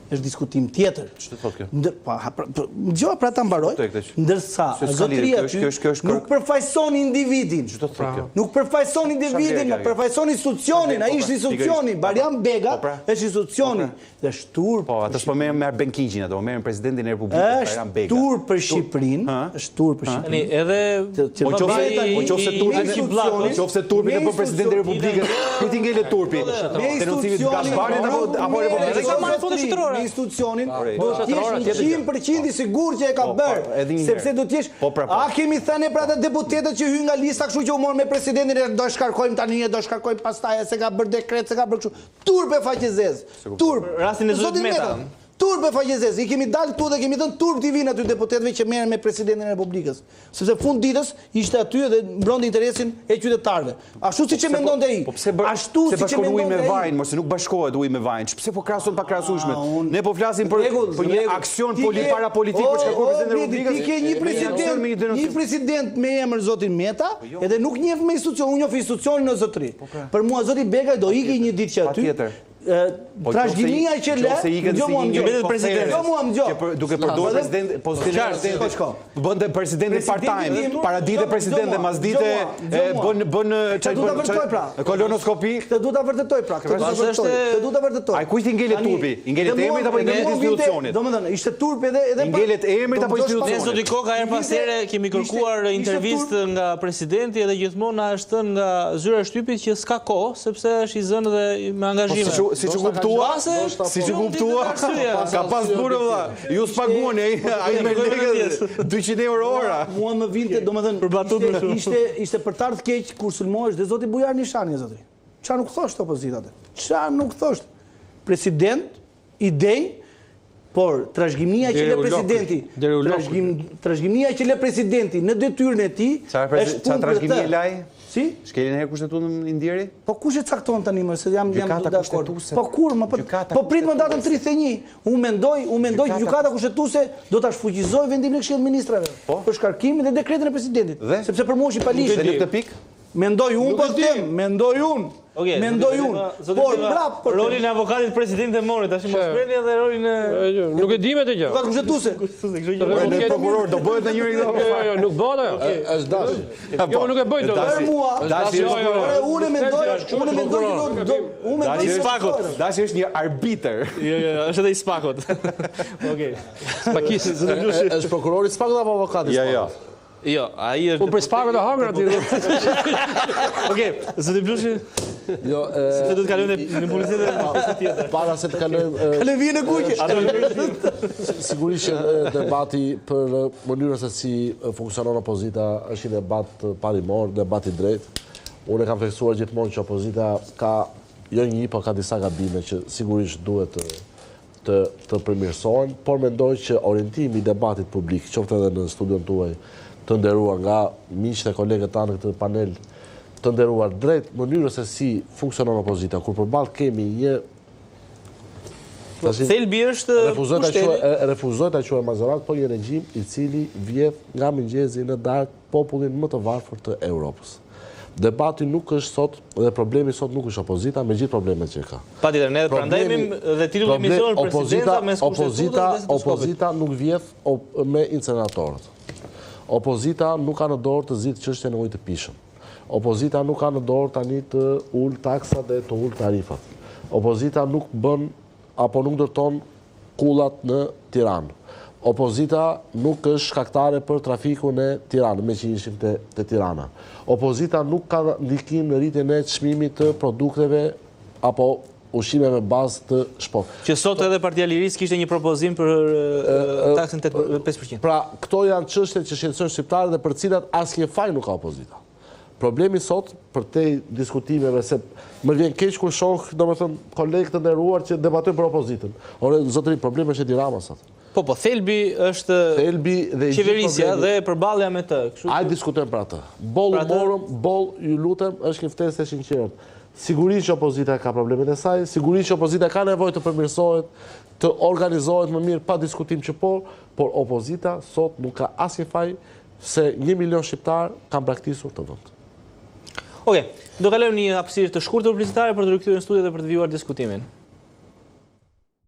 është diskutim tjetër. Ç'të thotë kjo? Ndër, pa, ha, pra, pra, dëgjo pra ta mbaroj. Ndërsa zotëria aty kjo është nuk përfaqëson individin. Ç'do të thotë kjo? Nuk përfaqëson individin, nuk përfaqëson institucionin, ai po, është institucioni, po, Barjam Bega po, pra. është institucioni dhe është turp. Po, atë s'po merr me Arben Kingjin ato, po merr presidentin e Republikës Bajram Bega. Është turp për Shqipërinë, është turp për Tani edhe po qofse po qofse turpi po qofse turpi në për presidentin e Republikës, kujt i ngelet turpi? Denoncimit të Gazhbarit apo apo Republikës? Ka marrë fonde shtetërore. Me institucionin do të jesh 100% i sigurt që e ka po, po, bërë, sepse do të jesh po, pra, A kemi thënë pra ata deputetët që hyjnë nga lista kështu që u morën me presidentin e do shkarkojmë tani e do shkarkojmë pastaj se ka bërë dekret, se ka bërë kështu. Turp e faqezez. Turp. Rastin e zotit Meta. Turp e faqezezë, i kemi dalë këtu dhe kemi thënë turp t'i vinë aty deputetëve që merren me presidentin e Republikës. Sepse fund ditës ishte aty dhe mbronte interesin e qytetarëve. Ashtu siç e mendonte ai. Po pse bë, ashtu pse siç e bashkon ujin me mendonte ai. vajin, mos se nuk bashkohet uji me vajin. Pse po krahason pakrahasueshme? Ah, Ne po flasim për Rregull, për një rregull. aksion Ti poli ke- parapolitik për O, shkarkuar o, presidentin e Bledi, Republikës. Ti ke një me një aksion, president, me një një denoncim. president me emër zotin Meta, Po jo. edhe nuk njeh me institucion, unë njoh institucionin o zotri. pra. Për mua zoti Begaj do iki një ditë që aty. Patjetër. Po Trashëgimia që le, nëse ikën dëgjo si mua, një dëgjo. mbetet president. Dëgjo mua, dëgjo. Që për, duke përdorur president, pozicionin e Qartë, presidentit. shko, shko. Bënte presidentin part time, Presidenti- paradite dëgjo president dhe mua, masdite dëgjo mua, dëgjo mua. bën bën Këtë du ta vërtetoj pra. Kolonoskopi. Këtë du ta vërtetoj pra, këtë du ta vërtetoj. Këtë du ta vërtetoj. Ai kujt i ngelet turpi? I ngelet emrit apo i ngelet institucionit? Domethënë, ishte turp edhe edhe I ngelet emrit apo institucionit? Ne zoti Koka herë pas here kemi kërkuar intervistë nga presidenti edhe gjithmonë na është thënë nga zyra e shtypit që s'ka kohë sepse është i zënë dhe me angazhime. Po, siç u kuptua, siç u kuptua, ka pas punë vëlla. Ju s'paguani, ai ai merr lekë 200 euro ora. Mua më vinte, domethënë, Për batutë më shumë. ishte ishte për të ardhur keq kur sulmohesh dhe zoti Bujar Nishani zotri. Ça nuk thoshte opozita atë? Ça nuk thoshte? President i denj, por trashëgimia që le presidenti, trashëgimia që le presidenti në detyrën e tij, është Ça punë për trashëgimie të. la ai? Si? Shkeli në herë kushtetutën i ndjeri? Po kush e cakton tani më se jam jam Gjykata dakord. kushtetuese. Po kur më po, Gjykata po prit më datën 31. Unë mendoj, unë mendoj që gjykata kushtetuese do ta shfuqizojë vendimin e Këshillit të Ministrave Po? për shkarkimin dhe dekretin e presidentit, Dhe? sepse për mua është i paligjshëm. Dhe në këtë pikë? Mendoj unë po them, mendoj unë. Okej, mendoj zoti unë. Zima, zoti Por Zima, prap po rolin e avokatit president e mori, tash mos merrni edhe rolin e Nuk e di me të gjë. Gjykata kushtetuese. Po në prokuror do bëhet ndonjëri këto? Jo, jo, jo, nuk bëhet ajo. Është dashi. Jo, nuk e bëj dot. Për mua, Dashi Jo, është jo, jo. Ore, unë mendoj, unë mendoj që do, do unë mendoj Dashi se Spakut. Dashi është një arbiter. Jo, jo, jo, është edhe i Spakut. Okej. Spakis. Është prokurori Spakut apo avokati Jo, jo. Spakut? Jo, ai është Unë për Spakut e hangër aty. Okej, zoti Blushi, Jo, se do të kalojmë në publicitet e pjesë tjetër. Para se të kalojmë Kaloj vijën e kuqe. Sigurisht që debati për mënyrën se si funksionon opozita është një debat parimor, debat i drejtë. Unë e kam theksuar gjithmonë që opozita ka jo një, po ka disa gabime që sigurisht duhet të të të përmirësohen, por mendoj që orientimi i debatit publik, qoftë edhe në studion tuaj të nderuar nga miqtë e kolegët tanë në këtë panel të nderuar drejt mënyrës se si funksionon opozita, kur përballë kemi një Tashi, Thelbi është refuzoj ta pushteti. quaj e- refuzoj ta quaj mazhorancë, por një regjim i cili vjedh nga mëngjesi në darkë popullin më të varfër të Europës. Debati nuk është sot dhe problemi sot nuk është opozita me gjithë problemet që ka. Patjetër, ne prandaj Problemi- jemi dhe titulli i emisionit opozita, presidenca mes kushtetutës opozita, dhe stetoskopit. opozita nuk vjedh op, me inceneratorët. Opozita nuk ka në dorë të zgjidhë çështjen e ujit të pijshëm. Opozita nuk ka në dorë tani të ul taksat dhe të ul tarifat. Opozita nuk bën apo nuk ndërton kullat në Tiranë. Opozita nuk është shkaktare për trafikun e Tiranës, me që ishim te, te Tirana. Opozita nuk ka ndikim në rritjen e çmimit të produkteve apo ushqimeve bazë të shport. Që sot edhe Partia e Lirisë kishte një propozim për e, taksën 8 5%. Pra, këto janë çështje që shqetësojnë shqiptarët dhe për të cilat asnjë faj nuk ka opozita. Problemi sot, për te diskutimeve, se më vjen keq kur shoh, domethënë, kolegë të nderuar që debatojnë për opozitën. Ore, zotëri, problemi është Edi Rama sot. Po, po, thelbi është Thelbi dhe i gjithë qeverisja problemi- dhe përballja me të. Kështu Ai diskutojmë për atë. Boll Për u atë- morëm, boll ju lutem, është një ftesë e sinqertë. Sigurisht që opozita ka problemet e saj, sigurisht që opozita ka nevojë të përmirësohet, të organizohet më mirë pa diskutim që po, por opozita sot nuk ka asnjë faj se 1 milion shqiptar kanë braktisur të vend. Okej, do kalojmë në një hapësirë të shkurtër publicitare për të rikthyer në studio dhe për të vijuar diskutimin.